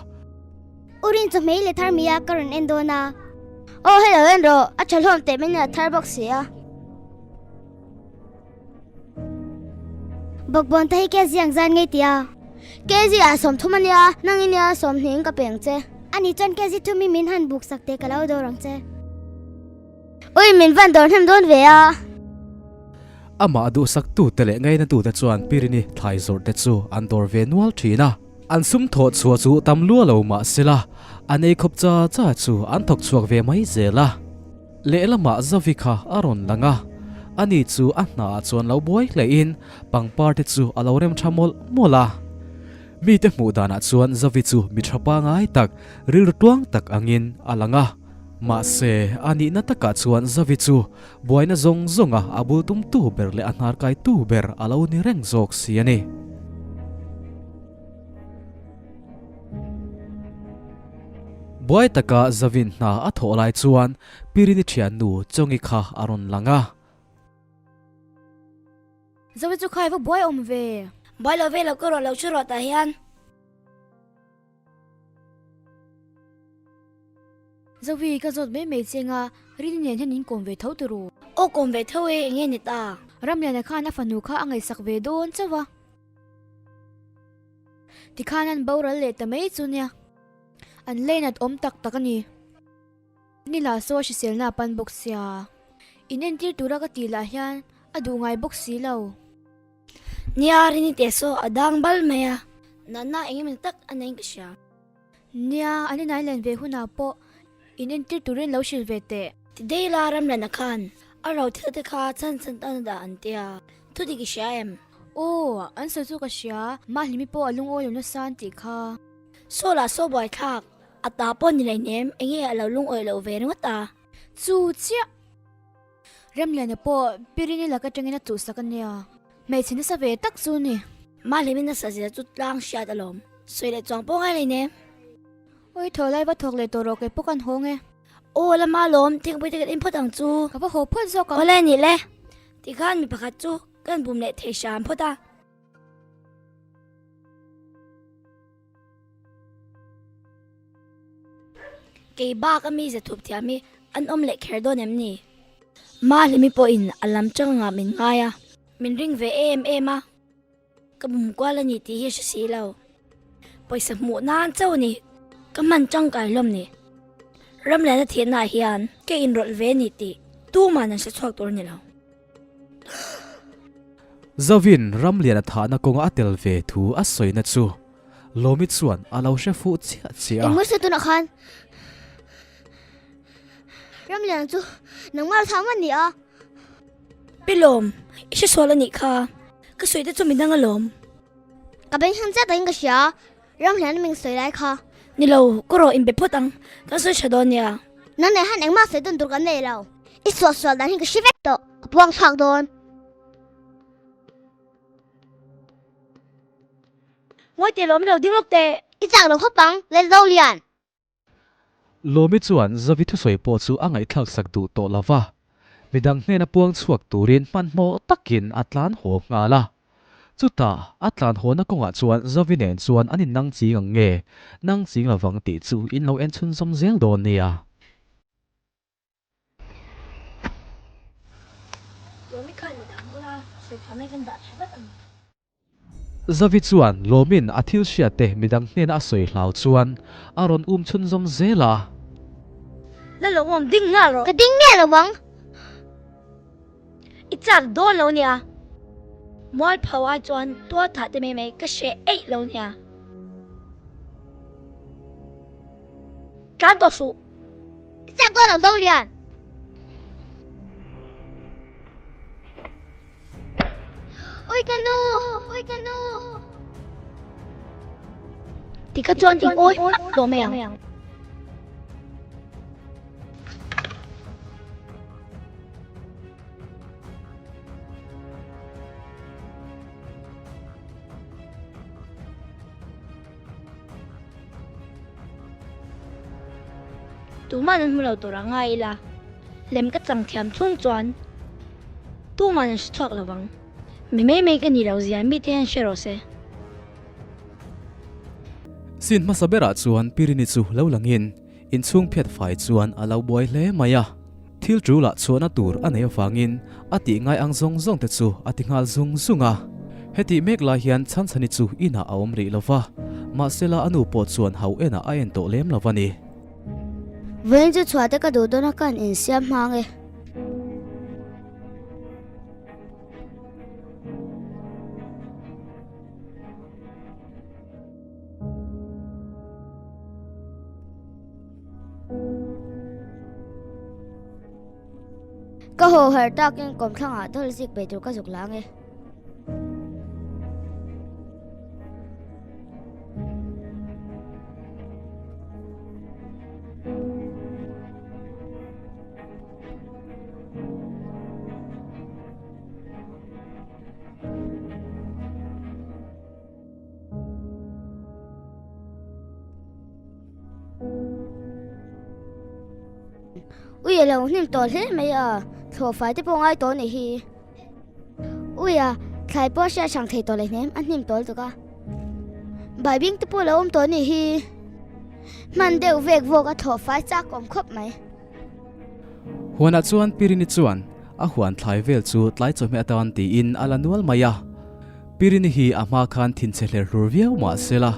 Urin chawhmeh leh thar mia ka rawn en dawn a. Aw hello en rawh, a tha hlawm teh mai nia thar bawk si a. Bawkbawn te hi KZ ang zan ngei tia. KZ ah 30 a nia, nang i nia 20 in ka peng che. Ani chuan KZ thum i min han buk sak teh ka lo dawr ang che. Ui min van dawr hnem dawn ve a. Amah duhsaktute leh ngainatute chuan Pirini thlai zawrhte chu an dawr ve nual thin a. An sum thawh chhuah chu tam lua lo mah sela, an ei khawp cha cha chu an thawk chhuak ve mai zel a. Lehlamah Zavi kha a rawn lang a, ani chu a hnaah chuan lo buai hlein pangpar te chu a lo rem tha mawlh mawlh a. Mite hmuh danah chuan Zavi chu mi tha pangai tak, rilru tluang tak angin a lang a. Mahse, a nihna takah chuan Zavi chu buaina zawng zawnga a bul tumtu ber leh a hnarkaitu ber a lo ni reng zawk si a ni. Buai taka Zavin hna a thawh lai chuan Pirini thiannu Chawngi kha a rawn lang a. Zawi chu khai va buai awm ve. Buai lo ve lo ka rawh lo chu rawh tah hian. Zawi ka zawt mai mai che nga Rini nen hian in kawm ve tho turu. Aw kawm ve tho e enge ni ta. Ramliana khan a fanu kha a ngaihsak ve dawn chauh a. Tikhan an boral leh ta mai chu nia. An leinat awm tak tak a ni. Ni lah saw a hriselna a pan bawk sia. In entir tura ka tih lah hian a duh ngai bawk si lo. Nia Rini teh saw a dang bal mai a. Natna eng emaw tak a nei in ka hria. Nia, an inai len ve hunah pawh in entir turin lo hrilh ve teh. Ti Deila Ramlana khan a ro thil te kha chhan chhan tan a dah an tia. Thudik i hria em? Aw, an sawi chu ka hria. Mahlimi pawh a lungawi lo nasa an tih kha. Saw lah saw buaithlak. A ta pawh ni leinem enge a lo lungawi loh ve ringawt a. Chu chiah! Remliana pawh Pirini lak atangin a chuhsak a nia. Hmeichhe nasa ve tak chu ni. Mahlimi nasa zia chu tlang hriat alawm. Sawi leh chuang pawh ngai leinem. Awi thaw lai va thawk leh tawh rawh kei pawh kan hawng e. Aw lama lawm, thingpui te kan in phawt ang chu. Ka va haw phawt zawk ang. Awle nih le. Tikhan mi pakhat chu kan bum leh thei hram phawt a. Kei bak a mi zathup thiam hi an awm leh kher dawn em ni? Mahlimi pawhin a lam changah min ngai a, min ring ve em em a, ka bum kual a ni tih hi a hre si lo. Pawisa hmuh nan chauh a ni, ka hman tangkai hlawm ni. Ramliana thihnaah hian ka inrawlh ve a ni tih tuman an hre chhuak tur a ni lo. Zovin Ramliana thahna kawnga a tel ve thu a sawina chu Lawmi chuan a lo hre fuh chiah chiah a. Engmaw se tunah khan Ramliana chu nangmah thang a ni a. Pi Lawm, i hre sual a nih kha. Ka sawi te chu midang alawm. Ka beng hang chiah takin ka hria. Ramhlian ming sawi lai kha. Ni lo, ka rawh inbe phawt ang, kan sawi tha dawn nia. Nang nen han engmah sawi tawn tur kan nei lo. I suah sual dan hi ka hre vek tawh, ka puang chhuak dawn. Ngawi teh lawm lo ding lawk teh. I chak lo khawp ang, Lalzolian. Lawmi chuan Zavi thusawi pawh chu a ngaihthlak sak duh tawh lo va, midang hnena puang chhuak turin hmanhmawh takin a tlan haw nghal a. Chutah, a tlan hawna kawngah chuan Zavi nen chuan an innang ching ang nge, nang ching lovang tih chu in lo en chhunzawm zel dawn nia. Lawmi khan midang bula sawi thiam mai kan dah tha vat ang. Zavi chuan Lawmin a thil hriat te midang hnena a sawi hlau chuan a rawn um chhunzawm zel a. La lo awm ding nghal rawh. Ka ding miah lo ang. I chak dawn lo nia. Mualpho ai chuan tual thah te mai mai ka hre eih lo nia. Tlan tawh suh. I chak dawn lo Zolian. Ui ka nu! Ui ka nu! Ti kha chuan i awi hmak tawh mai ang. Tuman an hmu lo tur a ngai ila, lem ka chang thiam chhung chuan tuman an hre chhuak lo vang. Mi mai mai ka ni lo zia mite hian hre rawh se. Scene hmasa berah chuan Pirini chu lo langin inchhung phiat fai chuan a lo buai hle mai a. Thil ṭulah chhuahna tur a nei avangin a tih ngai ang zawng zawng te chu a ti nghal zung zung a. Hetih mek lai hian Chhanchhani chu inah a awm rih lo va, mahsela a nu pawh chuan hau enah a en tawh lem lo a ni. Vawiin chu chhuah te ka duh dawn a ka han insiam hmang e. Ka haw har takin kawmthlangah dawl zik bei tur ka zuk la ange. Ui a lo hnim tawh hle mai a, thlawh fai te pawh ngai tawh a nih hi. Ui a, thlai pawh a hriat hrang thei tawh lehnem, a hnim tawh lutuk a. Baibing te pawh a lo awm tawh a nih hi. Hman deuh vek vawk a thlawh fai chak awm khawp mai. Huanah chuan Pirini chuan a huan thlai vel chu tlai chawhmeh atan tiin a la nual mai a. Pirini hi a hma khan thinchhe hler hlur viau mah sela,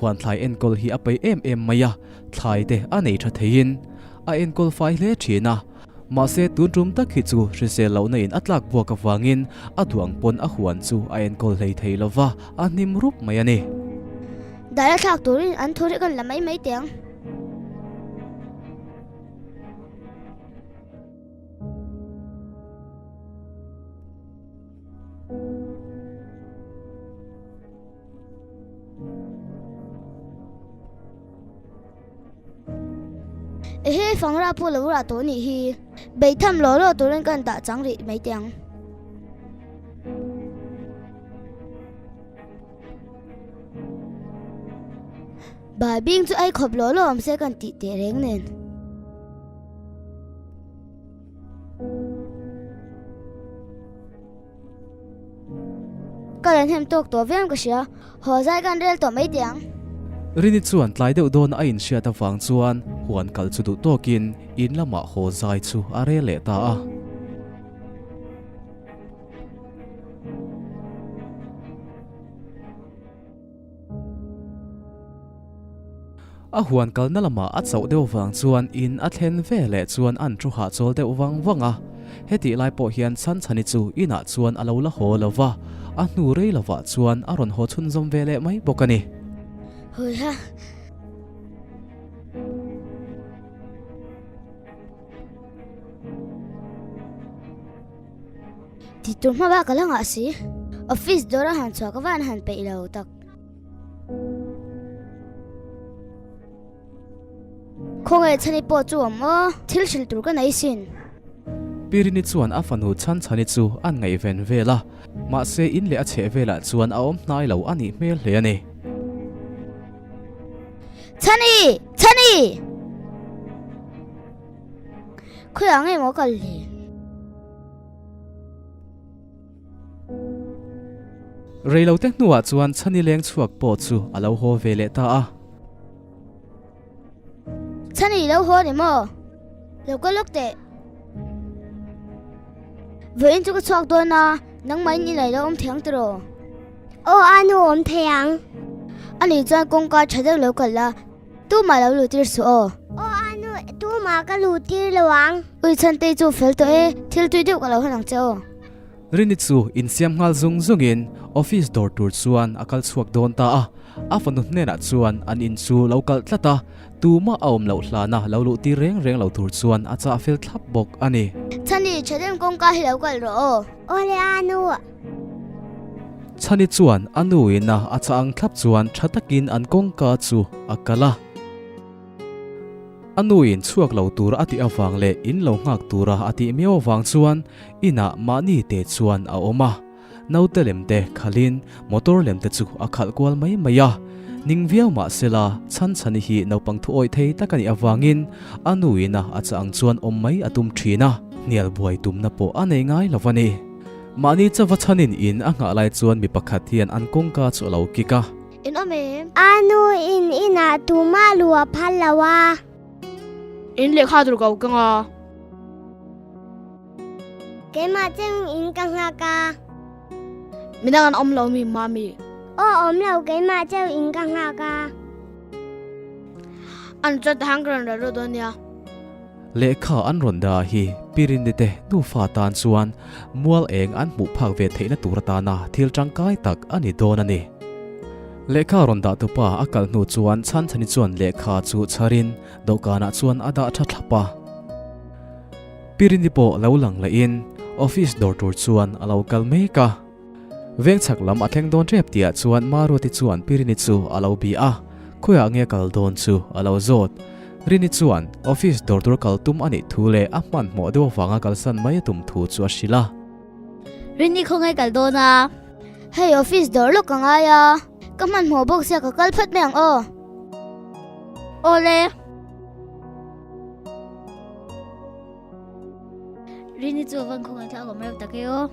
huan thlai enkawl hi a peih em em mai a, thlai te a nei tha theiin a enkawl fai hle thin a. Mahse tun tum tak hi chu hrisel lohna in a tlak buak avangin a duang pawn a huan chu a enkawl hlei thei lova, a hnim rup mai a ni. Dai a thlak turin an thu rih kan la mai mai teh ang. Ehe fangra pawh lo rah tawh nih hi. Beitham law law turin kan dah chang rih mai teh ang. Baibing chu ei khawp law law awm se kan tih teh reng nen. Ka rawn hem tawk tawh viau ka hria, haw zai kan rel tawh mai teh ang. Rini chuan tlai deuh dawn a inhriat avang chuan huan kal chu duh tawkin in lamah haw zai chu a rel leh ta a. A huan kalna lamah a chauh deuh vang chuan in a thlen ve leh chuan an thu hahchawl deuh vang vang a. Hetih lai pawh hian Chhanchhani chu inah chuan a lo la haw lo va, a hnu rei lovah chuan a rawn haw chhunzawm ve leh mai bawk a ni. Hawiha. Ti tur hma bak ka la ngah si. Office dawr a han chhuah ka van han peih lo tak. Khawngaih Chhani pawh chu awm aw, thil hrilh tur ka nei sin. Pirini chuan a fanu Chhanchhani chu an ngaihven vel a, mahse in leh a chheh velah chuan a awm hnai lo a nih hmel hle a ni. Chhani! Chhani! Khawiah nge maw kal le? Reilote hnuah chuan Chhani leng chhuak pawh chu a lo haw ve leh ta a. Chhani lo haw ni maw? Lo kal lawk teh. Vawiin chu ka chhuak dawn a, nangmahin i laih lo awm thei ang tiraw? Aw a nu awm thei ang. Ani chuan kawngka tha deuh lo kal la, tumah lo luh tir suh aw. Aw a nu, tumah ka luh tir lo ang. Ui Chhantei chu fel tawh e, thil tui deuh ka lo hawn ang che aw. Rini chu insiam nghal zung zungin office dawr tur chuan a kal chhuak dawn ta a, a fanu hnenah chuan an in chu lo kalh tlat a, tumah a awm loh hlana lo luh tir reng reng lo tur chuan a chah fel thlap bawk a ni. Chhani, thahnem kawngka hi lo kalh rawh aw. Awle a nu. Chhani chuan a nu ina a chah ang thlap chuan tha takin an kawngka chu a kalh a. A nuin chhuak lo tur a tih avang leh in lo nghak tura a tih miau avang chuan inah mahni te chuan a awm a. Naute lem te khalhin motor lem te chu a khalh kual mai mai a. Ning viau mah sela Chhanchhani hi naupang thu awih thei tak a nih avangin a nuin a a chah ang chuan awm mai a tum thin a, hnial buai tumna pawh a nei ngai lo a ni. Mahni chauva chhanin in a nghah lai chuan mi pakhat hian an kawngka chu a lo kik a. In awm em? A nu in inah tumah lu a phal lo a. In lehkha tur ka kang a. Keimah cheng in ka nghak a. Midang an awm lo mi mami? Aw awm lo keimah cheu in ka nghak a. An chuan tahang ka rawn rel rawh dawn nia. Lehkha an rawn dah hi Pirinni te nufa tan chuan mual eng an hmuh phak ve theihna tur atana thil tangkai tak a ni dawn a ni. Lehkha rawn dah tupa a kal hnu chuan Chhanchhani chuan lehkha chu chharin dawhkanah chuan a dah tha thlap a. Pirini pawh lo lang lehin office dawr tur chuan a lo kal mek a. Veng chhak lam a thleng dawn tep tihah chuan Maruati chuan Pirini chu a lo bih a, khawiah nge kal dawn chu a lo zawt. Rini chuan office dawr tur kal tum a nih thu leh a hmanhmawh deuh avanga kalsan mai a tum thu chu a hrilh a. Rini khawngaih kal dawn a. Hei office dawr lawk ka ngai a, ka hmanhmawh bawk sia ka kal phawt mai ang aw. Awle. Rini chu a van khawngaih thlak awm reuh tak e aw.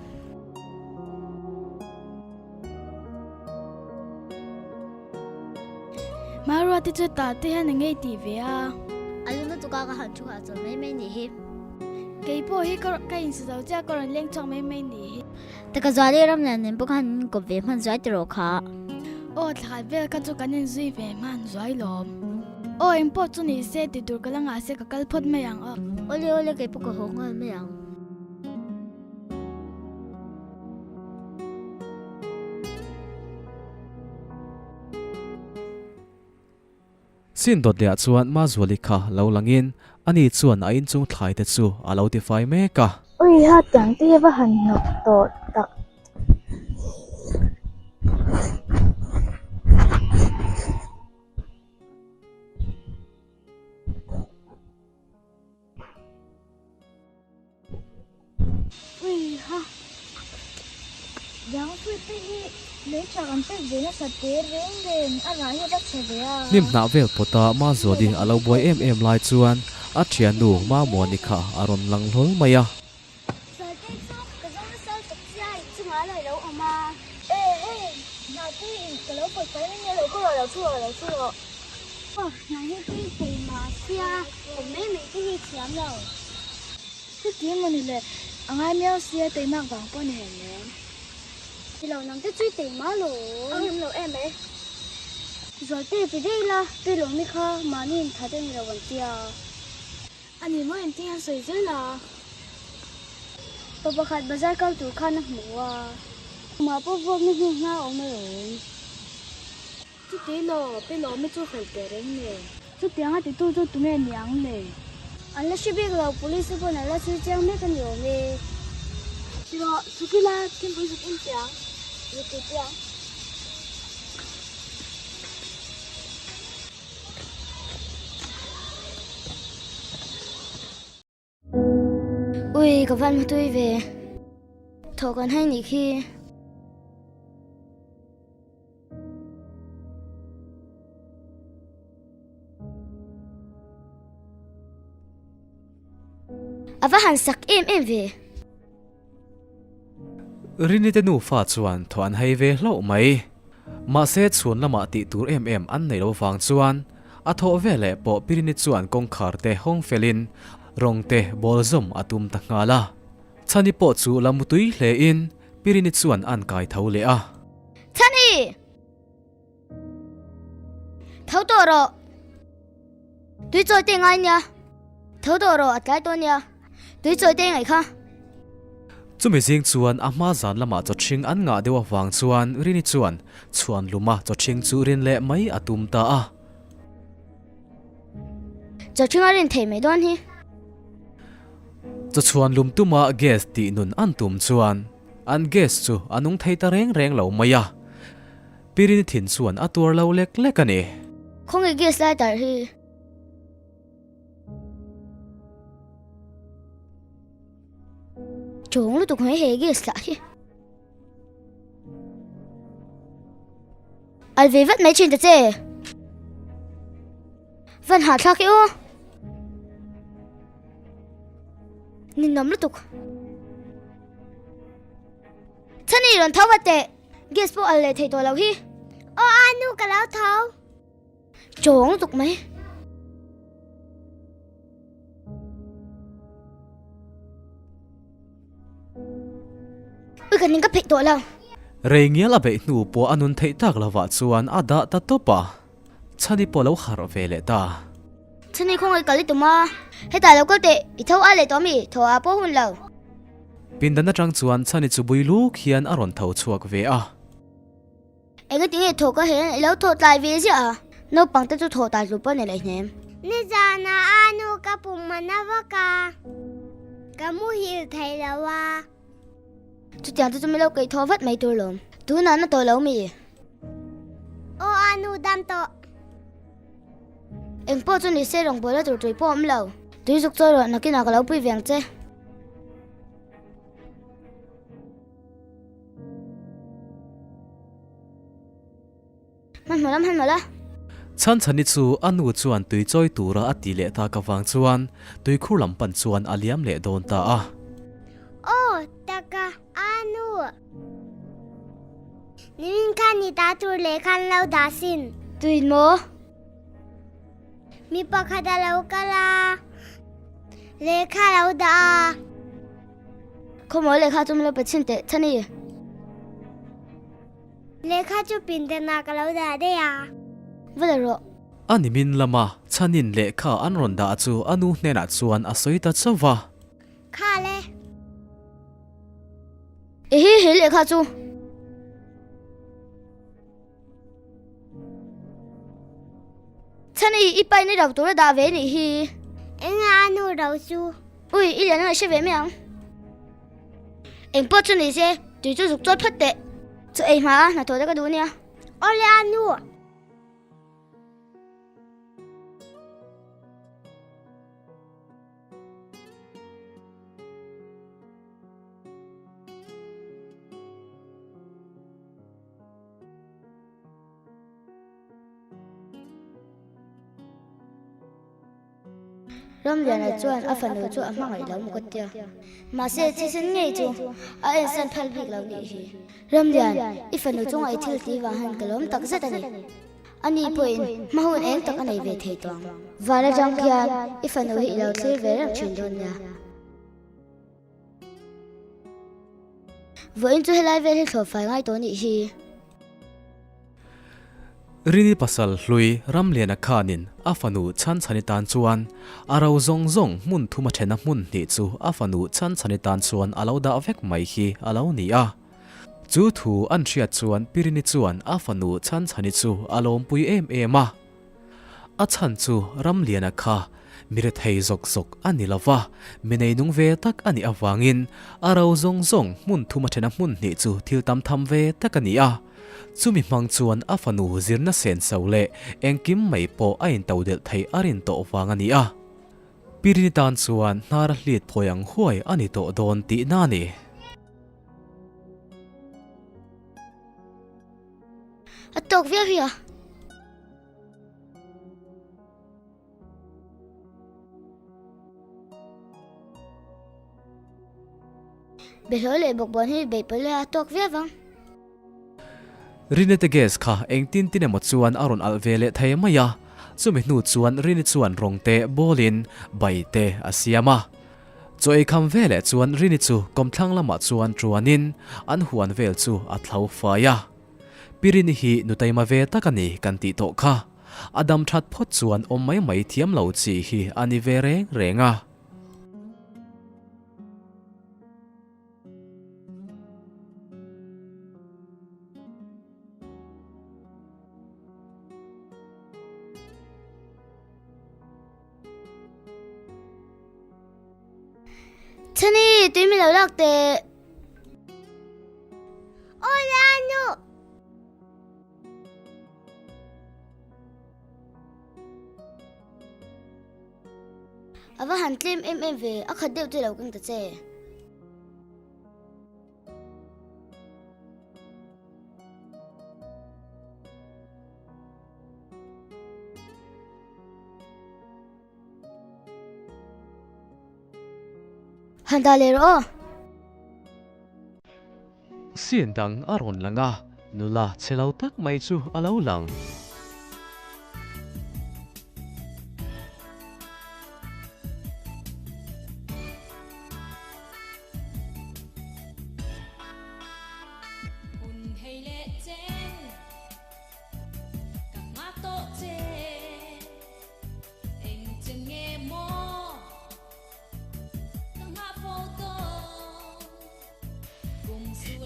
Maruati chu tah te hian a ngei tih ve a. A lu lutuk a ka han thu hah chawl mai mai nih hi. Kei pawh hi ka ka insa zo chiah ka rawn leng chhuak mai mai nih hi. Taka Zuali ram lian nen pawh khan an inkawp ve hman zuai tiraw kha. Aw thlakhat vel kha chu kan inzui ve hman zuai lawm. Aw engpawh chu ni se ti tur ka la ngah se ka kal phawt mai ang aw. Awle awle kei pawh ka haw nghal mai ang. Sin dawt lehah chuan Mazuali kha lo langin ani chuan a inchung thlai te chu a lo tifai mek a. Ui ha tiang te hi va han hnawk tawh tak. Ui ha, dang pui te hi lei tha kan pek ve nasa te reng reng a rah hi a va chhe ve a. Hnim hnah vel pawta Mazuali a lo buai em em lai chuan a thiannu Mamuani kha a rawn lang hlawl mai a. Zualtei chu ka zo nasa lutuk chia i chungah a lo awm a. E hei, hna tui in ka lo pawt fai mai nia lo ka rawh lo thu rawh lo thu rawh. Aw, hna hi tui thei mah sia, awm mai mai te hi thiam lo. Chuti emaw ni le, a ngai miau sia teimak vang pawh ni hei lem. Ti lo nang te chui teima lo. A ngem lo em e. Zualte ti daih la, pi lawmi kha mahni in that a ni lo an tia. A ni maw engtin an sawi zel a. Pa pakhat bazar kal tur khan a hmu a. Mah pawh vuakna hnu hna a awm alawm. Chuti law, pi lawmi chu fel teh reng nen. Chutiang a titu chu tunge ni ang le? An la hre bik lo, police te pawn an la chhui chiang mek a ni awm e. Tiraw, chhukila thingpui zuk in piang, zuk tih piang. Ui, ka van hmatui ve. Thawh kan hai nih khi. A va han sak em em ve. Rini te nufa chuan thaw an hei ve hlauh mai. Mahse chhun lamah tih tur em em an nei lo vang chuan a thawh veleh pawh Pirini chuan kawngkhar te hawng felin rawng te bawl zawm a tum ta nghal a. Chhani pawh chu la mutui hle in Pirini chuan an kai tho leh a. Chhani! Tho tawh rawh! Tui chawi te ngai nia. Tho tawh rawh a tlai tawh nia. Tui chawi te ngaih kha. Chumi zing chuan a hma zan lamah chawṭhing an ngah deuh avang chuan Rini chuan chhuan luma chawṭhing chu rin leh mai a tum ta a. Chawṭhing a rin thei mai dawn hi. Chawchhuan lum tuma gas tih nun an tum chuan an gas chu a nung thei ta reng reng lo mai a. Pi Rini thin chuan a tuar lo lek lek a ni. Khawnge gas lighter hi? Chawng lutuk mai he gas lah hi. Al ve vat mai thin ta che. Van hahthlak i aw. Ninawm lutuk. Chhani rawn tho vat teh. Gas pawh al leh thei tawh lo hi. Aw a nu ka lo tho. Chawng lutuk mai. Ui ka ning ka pheih tawh lo. Rei ngial a beih hnu pawh a nun theih tak lovah chuan a dah ta tawp a. Chhani pawh lo harh ve leh ta. Chhani khawngaih kal i tum a. Hetah lo kal teh, i tho a leh tawh mi, thaw ah pawh hun lo. Pindan atang chuan Chhani chu bui luk hian a rawn tho chhuak ve a. Engati nge thaw ka hian i lo thaw tlai ve ziah a? Naupang te chu thaw tlai hlu pawh a ni leh hnem. Nizanah a nu ka pum man a vak a. Ka muhil thei lo a. Chutiang chu chu mi lo keih thaw vat mai tur lawm. Tunah na tawh lo mi? Aw a nu dam tawh. Eng pawh chu ni se rawngbawlna tur tui pawh a awm lo. Tui zuk chawi rawh nakinah ka lo pui ve ang che. Hmanhmawh lam hmanhmawh la. Chhanchhani chu a nu chuan tui chawi tura a ti leh tak avang chuan tuikhur lam pan chuan a liam leh dawn ta a. Aw, taka, a nu. Nimin khan i ta tur leh khan lo dah sin. Tuin maw? Mi pakhat a lo kal a, lehkha a lo dah a. Khawmaw lehkha chu min lo pe chhin teh, Chhani. Lehkha chu pindanah ka lo dah daih a. Va la rawh. A nimin lama Chhanin lehkha an rawn dah chu a nu hnenah chuan a sawi ta chauh va. Kha le. Ehe he lehkha chu. Chhani i pain i ro tur a dah ve nih hi. Enge a nu ro chu? Ui, i lian a hre ve mai ang. Eng pawh chu ni se, tui chu zuk chawi phawt teh. Chaw ei hma a, hnathawh te ka duh nia. Awle a nu. Ramliana chuan a fanu chu a hmangaih lo maw ka tia. Mahse, thisen ngei chu a ensan phal bik lo nih hi. Ramlian, i fanu chunga i thil tih vang hian ka lawm tak zet a ni. Ani pawhin hma hun eng tak a nei ve thei tawh ang. Van atang khian i fanu hi i lo thlir ve reng thin dawn nia. Vawiin chu helai vel hi thlawh fai ngai tawh nih hi. Rini pasal hlui Ramliana khanin a fanu Chhanchhani tan chuan a ro zawng zawng hmun thum a thena hmun hnih chu a fanu Chhanchhani tan chuan a lo dah vek mai hi a lo ni a. Chu thu an hriat chuan Pirini chuan a fanu Chhanchhani chu a lawmpui em em a. A chhan chu Ramliana kha mi rethei zawk zawk a ni lo va, mi neinung ve tak a nih avangin a ro zawng zawng hmun thum a thena hmun hnih chu thil tam tham ve tak a ni a. Chumi hmang chuan a fanu zirna senso leh engkim mai pawh a intodelh theih a rin tawh vang a ni a. Pirini tan chuan hnar a hlit phawi ang huai a ni tawh dawn tihna a ni. A tawk viau hi a. Behlawi leh bawkbawn hi beih pawlh a tawk viau vang. Rinete gas kha engtin tin emaw chuan a rawn alh ve leh thei mai a, chumi hnu chuan Rini chuan rawng te bawlin bai te a siam a. Chaw ei kham ve leh chuan Rini chu kawmthlang lamah chuan tuanin an huan vel chu a thlo fai a. Pi Rini hi nu taima ve tak a ni kan tih tawh kha. A dam that phawt chuan awm mai mai thiam lo chi hi a ni ve reng reng a. Chhani, tui min lo lak teh. Awle a nu. A va han tlem em em ve, a khat deuh te lo keng ta che. Han dah leh rawh aw. Scene dang a rawn lang a, nula che lo tak mai chu a lo lang.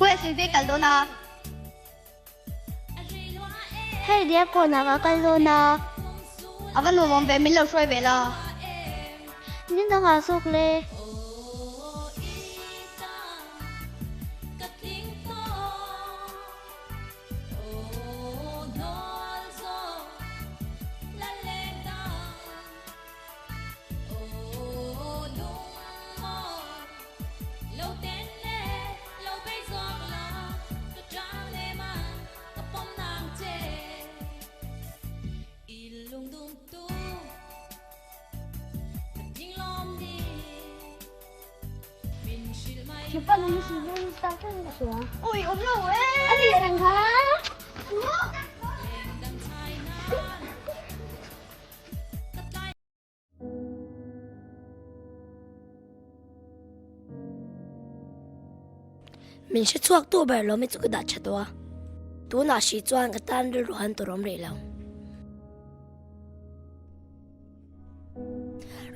Khawiah sawi ve kal dawn a? Hei diak kawnah ka kal dawn a. A va nuam awm ve, min lo hruai ve la. Ni dangah zawk le. Thianpa nung hi silver hi star tlat in ka hria. Ui awm lo e! A nih reng kha! Min hre chhuak tu ber lo mi chu ka dah tha tawh a, tunah hri chuan ka tan rilru han tur awm rih lo.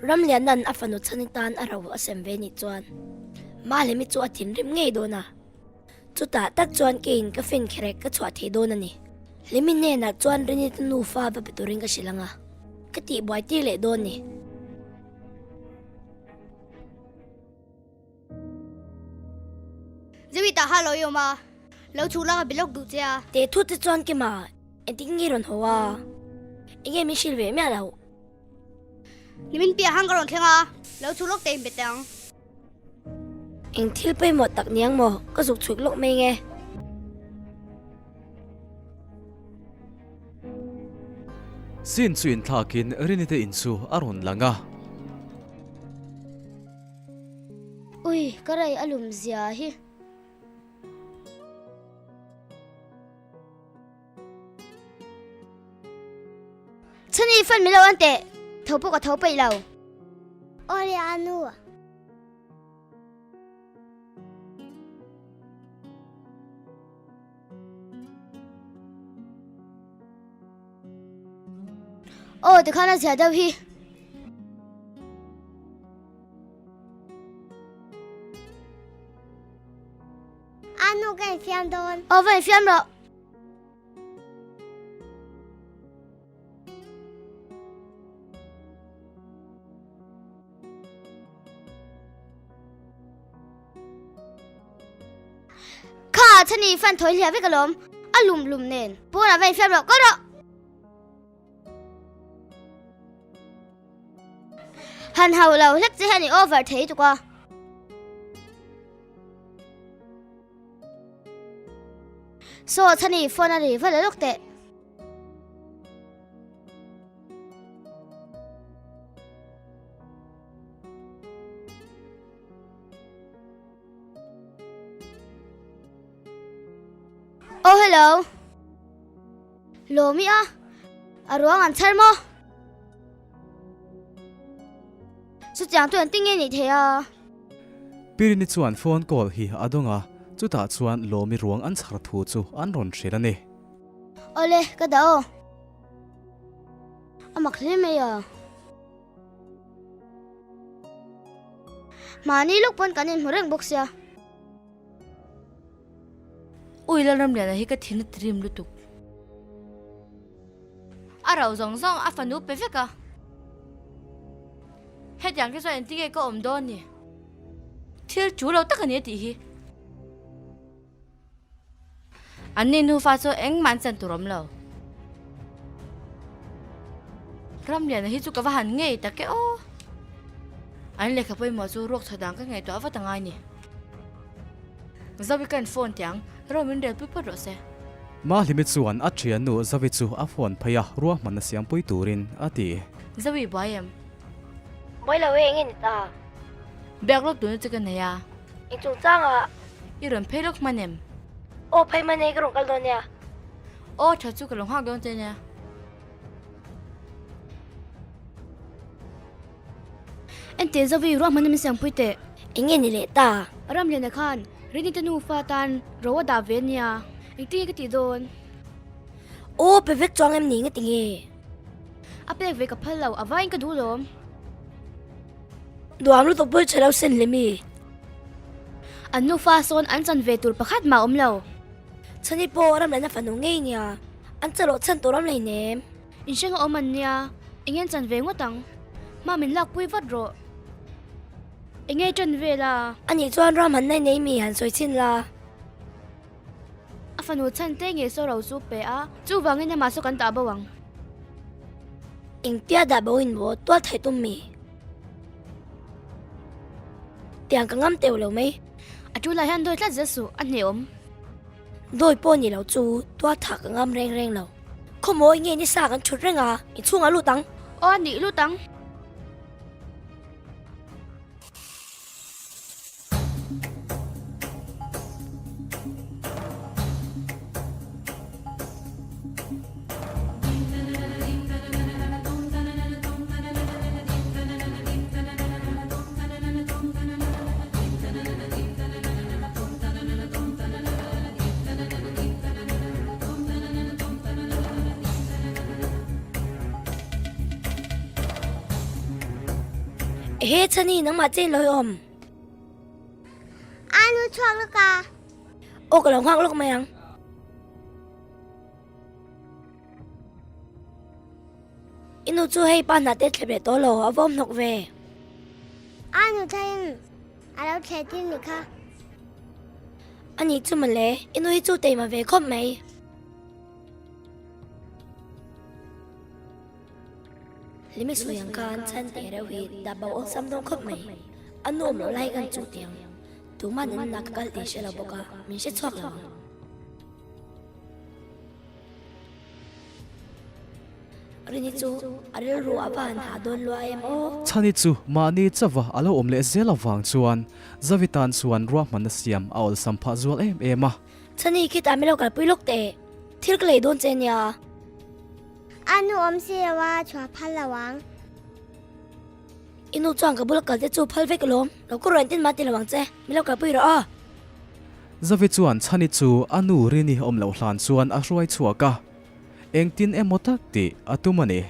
Ramliana'n a fanu chhani tan a ro a sem ve nih chuan Mahlemi chu a thinrim ngei dawn a, chutah tak chuan keiin ka fin kherek ka chhuah thei dawn a ni. Hlimi hnenah chuan Rinita nufa va pe turin ka hrilh ang a, ka tihbuai tir leh dawn ni. Zoe tah ha lo i awm a, lo chhuk lak a be lawk duh che a. Teh thut te chuan Kima, engtin nge rawn haw a? Enge min hrilh ve miah loh? Nimin piah hang ka rawn thleng a, lo chhuk lawk teh in be teh ang. Eng thil pawimawh tak niang maw? Ka zuk chhuk lawk mai nge. Sin chu inthlakin Rinite in chu a rawn lang a. Ui, ka rei a lum zia hi. Chhani fan min lo an teh, tho pawh ka tho peih lo. Awle anu. Aw tikhan a zia deuh hi. A nu ka infiam dawn. Aw va infiam rawh. Kha chhani fan thawi hliah vek alawm, a lum lum nen pawnah va infiam rawh, kal rawh! Han hauh lo hlek che hian i over thei tuk a. Saw chhani phone a ri va la lawk teh. Oh hello. Lawmi a. A ruang an chhar maw? Chutiang chu engtin nge nih thei a? Pirini chuan phone call hi a dawng a, chutah chuan Lawmi ruang an chhar thu chu an rawn hrilh a ni. Awle, ka dah aw. A mak hle mai a. Mahni lawk pawn kan inhmu reng bawk sia. Ui Lalramliana hi ka thin a tirim lutuk. A rau zawng zawng a fanu pe vek a. Hetiang te chuan engtin nge ka awm dawn ni? Thil chu lo tak a ni a tih hi. An ni nufa chu engmah an chan tur awm lo. Ramliana hi chu ka va han ngei tak e aw. An lehkha pawimawh chu ruak chho dan ka ngaihtuah vat a ngai ni. Zoe ka in phone tiang, ro min rel pui phawt rawh se. Mahlimi chuan a thiannu Zoe chu a phone phei a, ruahmanna siampui turin a ti. Zoe buai em? Buai lo e, enge ni ta? Biak lawk tuna che ka nei a. Eng chungchang ah? I rawn phei lawk hman em? Aw phei hman e, ka rawn kal dawn nia. Aw tha chu ka lo nghak dawn che nia. Enteh Zovi ruahman min siampui teh. Eng nge ni leh ta? Ramliana khan Rinite nufa tan ro a dah ve nia. Engtin nge ka tih dawn? Aw pe vek chuang em ni nge ti nge? A pek ve ka phal lo, a vaiin ka duh lawm. Duam lutuk pawh chhe lo sen hle mi. An nufa sawn an chan ve tur pakhat mah awm lo. Chhani pawh ram lehna fanu ngei nia, an chalawh chhan tur awm hleinem. Inhrenga awm an nia, eng nge chan ve ngawt ang? Hma min lakpui vat rawh. Eng nge chan ve la? Anih chuan ram han nei nei mi han sawi chhin la. A fanu chhan te nge saw ro chu pe a, chuvangin amah saw kan dah bo ang. Engtia dah bo in maw tual thai tum mi? Tiang ka ngam teuh lo mai. A tulai hian dawi tlat zel suh, a hneawm. Dawi pawh ni lo chu tual thah ka ngam reng reng lo. Khawmawi nge ni sa kan thut reng a, inchhungah lut ang. Aw a nih lut ang. Ehe Chhani, nangmah che in lo i awm. A nu chhuak lawk a. Aw ka lo nghak lawk mai ang. I nu chu hei pa hna te thlep leh tawh lo, a vawm hnawk ve. A nu thain a lo thleh tir ni kha. A nih chu mawle, i nu hi chu teima ve khawp mai. Hlimi sawi ang khan chhan teh reuh hi dah bo awlsam dawn khawp mai. A nu awm loh lai kan chuh tih ang. Tuman an inah ka kal tih hre lo bawk a, min hre chhuak lo ang. Rini chu a rilru a va han hah dawn lua em aw. Chhani chu mahni chauha a lo awm leh zel avang chuan Zavi tan chuan ruahmanna siam a awlsam phah zual em em a. Chhani khitah min lo kalpui lawk teh, thil ka lei dawn che nia. A nu awm si lo a, chhuah phal lo ang. I nu chuan ka bula kal te chu phal vek alawm, lo ka rawn tin mah ti lo ang che, min lo kalpui rawh aw. Zavi chuan Chhani chu a nu Rini awm loh hlan chuan a hruai chhuak a, engtin emaw tak tih a tum a ni.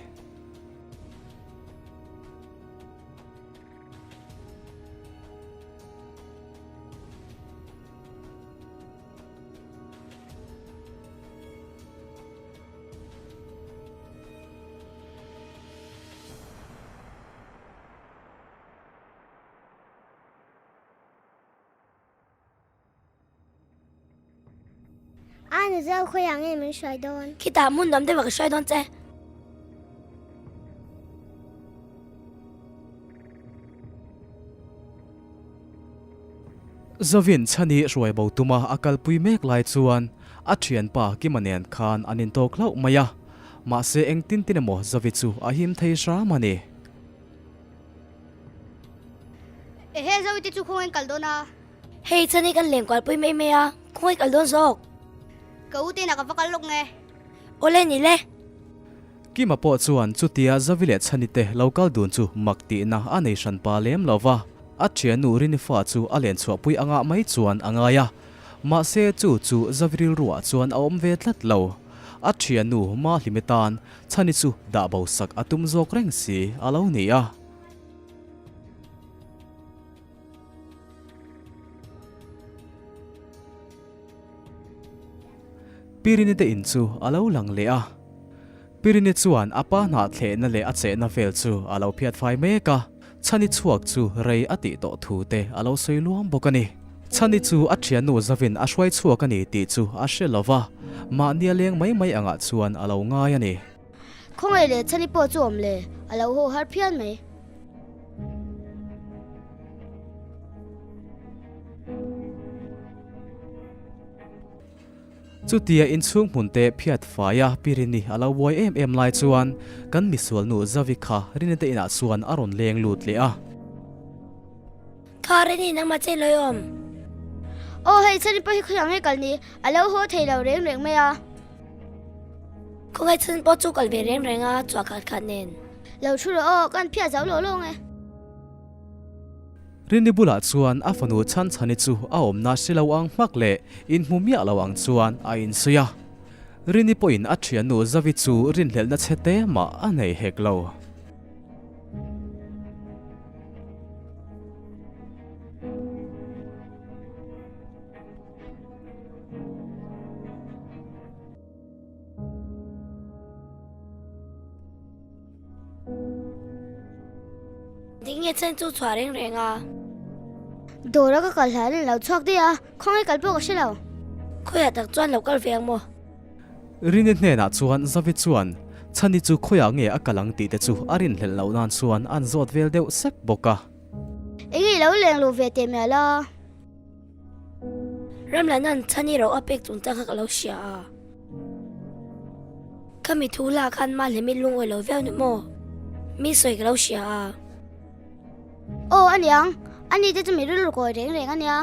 A nu zo khawiah nge min hruai dawn? Khitah hmun dam deuhah ka hruai dawn che. Zovin Chhani hruai bo tuma a kalpui mek lai chuan a thianpa Kima nen khan an intawk hlauh mai a, mahse engtin tin emaw Zovi chu a him thei hram a ni. Ehe Zovi te chu khawngaih kal dawn a. Hei Chhani kan leng kualpui mai mai a, khawngaih kal dawn zawk. Ka u te inah ka va kal lawk nge. Awle ni le. Kima pawh chuan chutia Zavi leh Chhani te lo kal dun chu mak tihna a nei hran pa lem lo va, a thiannu Rinifa chu a len chhuahpui angah mai chuan a ngai a. Mahse chu chu Zavi rilruah chuan a awm ve tlat lo. A thiannu Mahlime tan Chhani chu dah bo sak a tum zawk reng si a lo ni a. Pirini te in chu a lo lang leh a. Pirini chuan a pa hnah thlehna leh a chehna vel chu a lo phiat fai mek a, Chhani chhuak chu rei a tih tawh thu te a lo sawi luam bawk a ni. Chhani chu a thiannu Zavin a hruai chhuak a ni tih chu a hre lo va, mahni a leng mai mai angah chuan a lo ngai a ni. Khawngaih leh Chhani pawh chu awm le, a lo haw har phian mai. Chutia inchhung hmun te phiat faia Pirini a lo buai em em lai chuan kan misualnu Zavi kha Rini te inah chuan a rawn leng lut leh a. Kha Rini nangmah che lawi awm. Aw hei Chhani pawh hi khawiah nge kal ni, a lo haw thei lo reng reng mai a. Khawngaih Chhani pawh chu kal ve reng reng a chhuah khat khat nen. Lo thu rawh aw, kan phiat zo lo lo nge. Rini bulah chuan a fanu Chhanchhani chu a awmna hre lo ang hmak leh inhmu miah lo ang chuan a insawi a. Rini pawhin a thiannu Zavi chu rinhlelhna chhe te mah a nei hek lo. Ding nge chen chu chhuah reng reng a. Dawra ka kal hlai in lo chhuak daih a, khawngaih kal pawh ka hre lo. Khawiah tak chuan lo kal ve ang maw? Rini hnenah chuan Zavi chuan Chhani chu khawiah nge a kal ang tih te chu a rinhlelh loh nan chuan an zawt vel deuh sek bawk a. Enge i lo leng luh ve teh mial a? Ramlana'n Chhani ro a pek chungchang kha ka lo hria a. Ka mi thu lah khan Mahlemi lungawi lo viau ni maw? Mi sawi ka lo hria a. Aw aniang, ani te chu mi rilru kawi reng reng ania.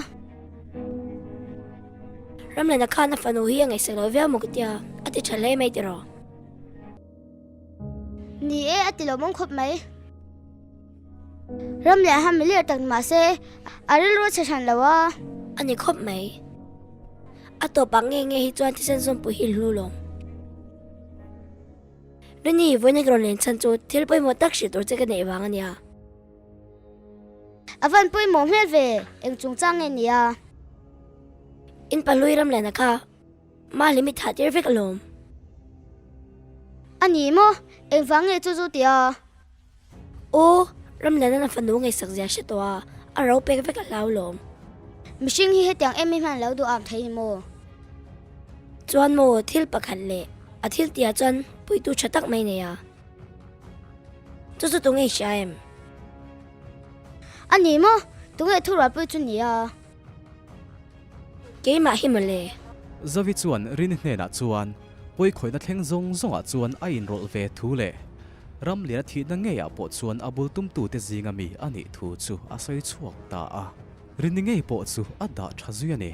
Ramlena khan a fanu hi a ngaihsak lo viau maw ka tia, a ti tha hle mai tiraw? Ni e, a ti lawmawm khawp mai. Ramlian han mi lir tak ni mahse, a rilru a chhe hran lo a. A ni khawp mai. A tawpah nge nge hi chuan thisen zawmpui hi hlu lawm. Rini, vawiin ka rawn len chhan chu thil pawimawh tak hrilh tur che ka neih vang a nia. A van pawimawh hmel ve, eng chungchang nge nia? In pahlui Ramliana kha mahli mi thah tir vek alawm. A ni maw? Engvang nge chu chu tia? Aw, Ramliana'n a fanu ngaihsak zia hre tawh a, a ro pek vek a hlau lawm. Mihring hi hetiang em em hian lo duh am thei ni maw? Chuan maw thil pakhat leh a thil tihah chuan puitu tha tak mai nei a. Chu chu tunge i hria em? A ni maw? Tunge thurualpui chu ni a? Keimah hi mawle. Zavi chuan Rini hnenah chuan pawikhawihna thleng zawng zawngah chuan a inrawlh ve thu leh Ramliana thihna ngeiah pawh chuan a bul tumtute zinga mi a nih thu chu a sawi chhuak ta a. Rini ngei pawh chu a dah tha zui a ni.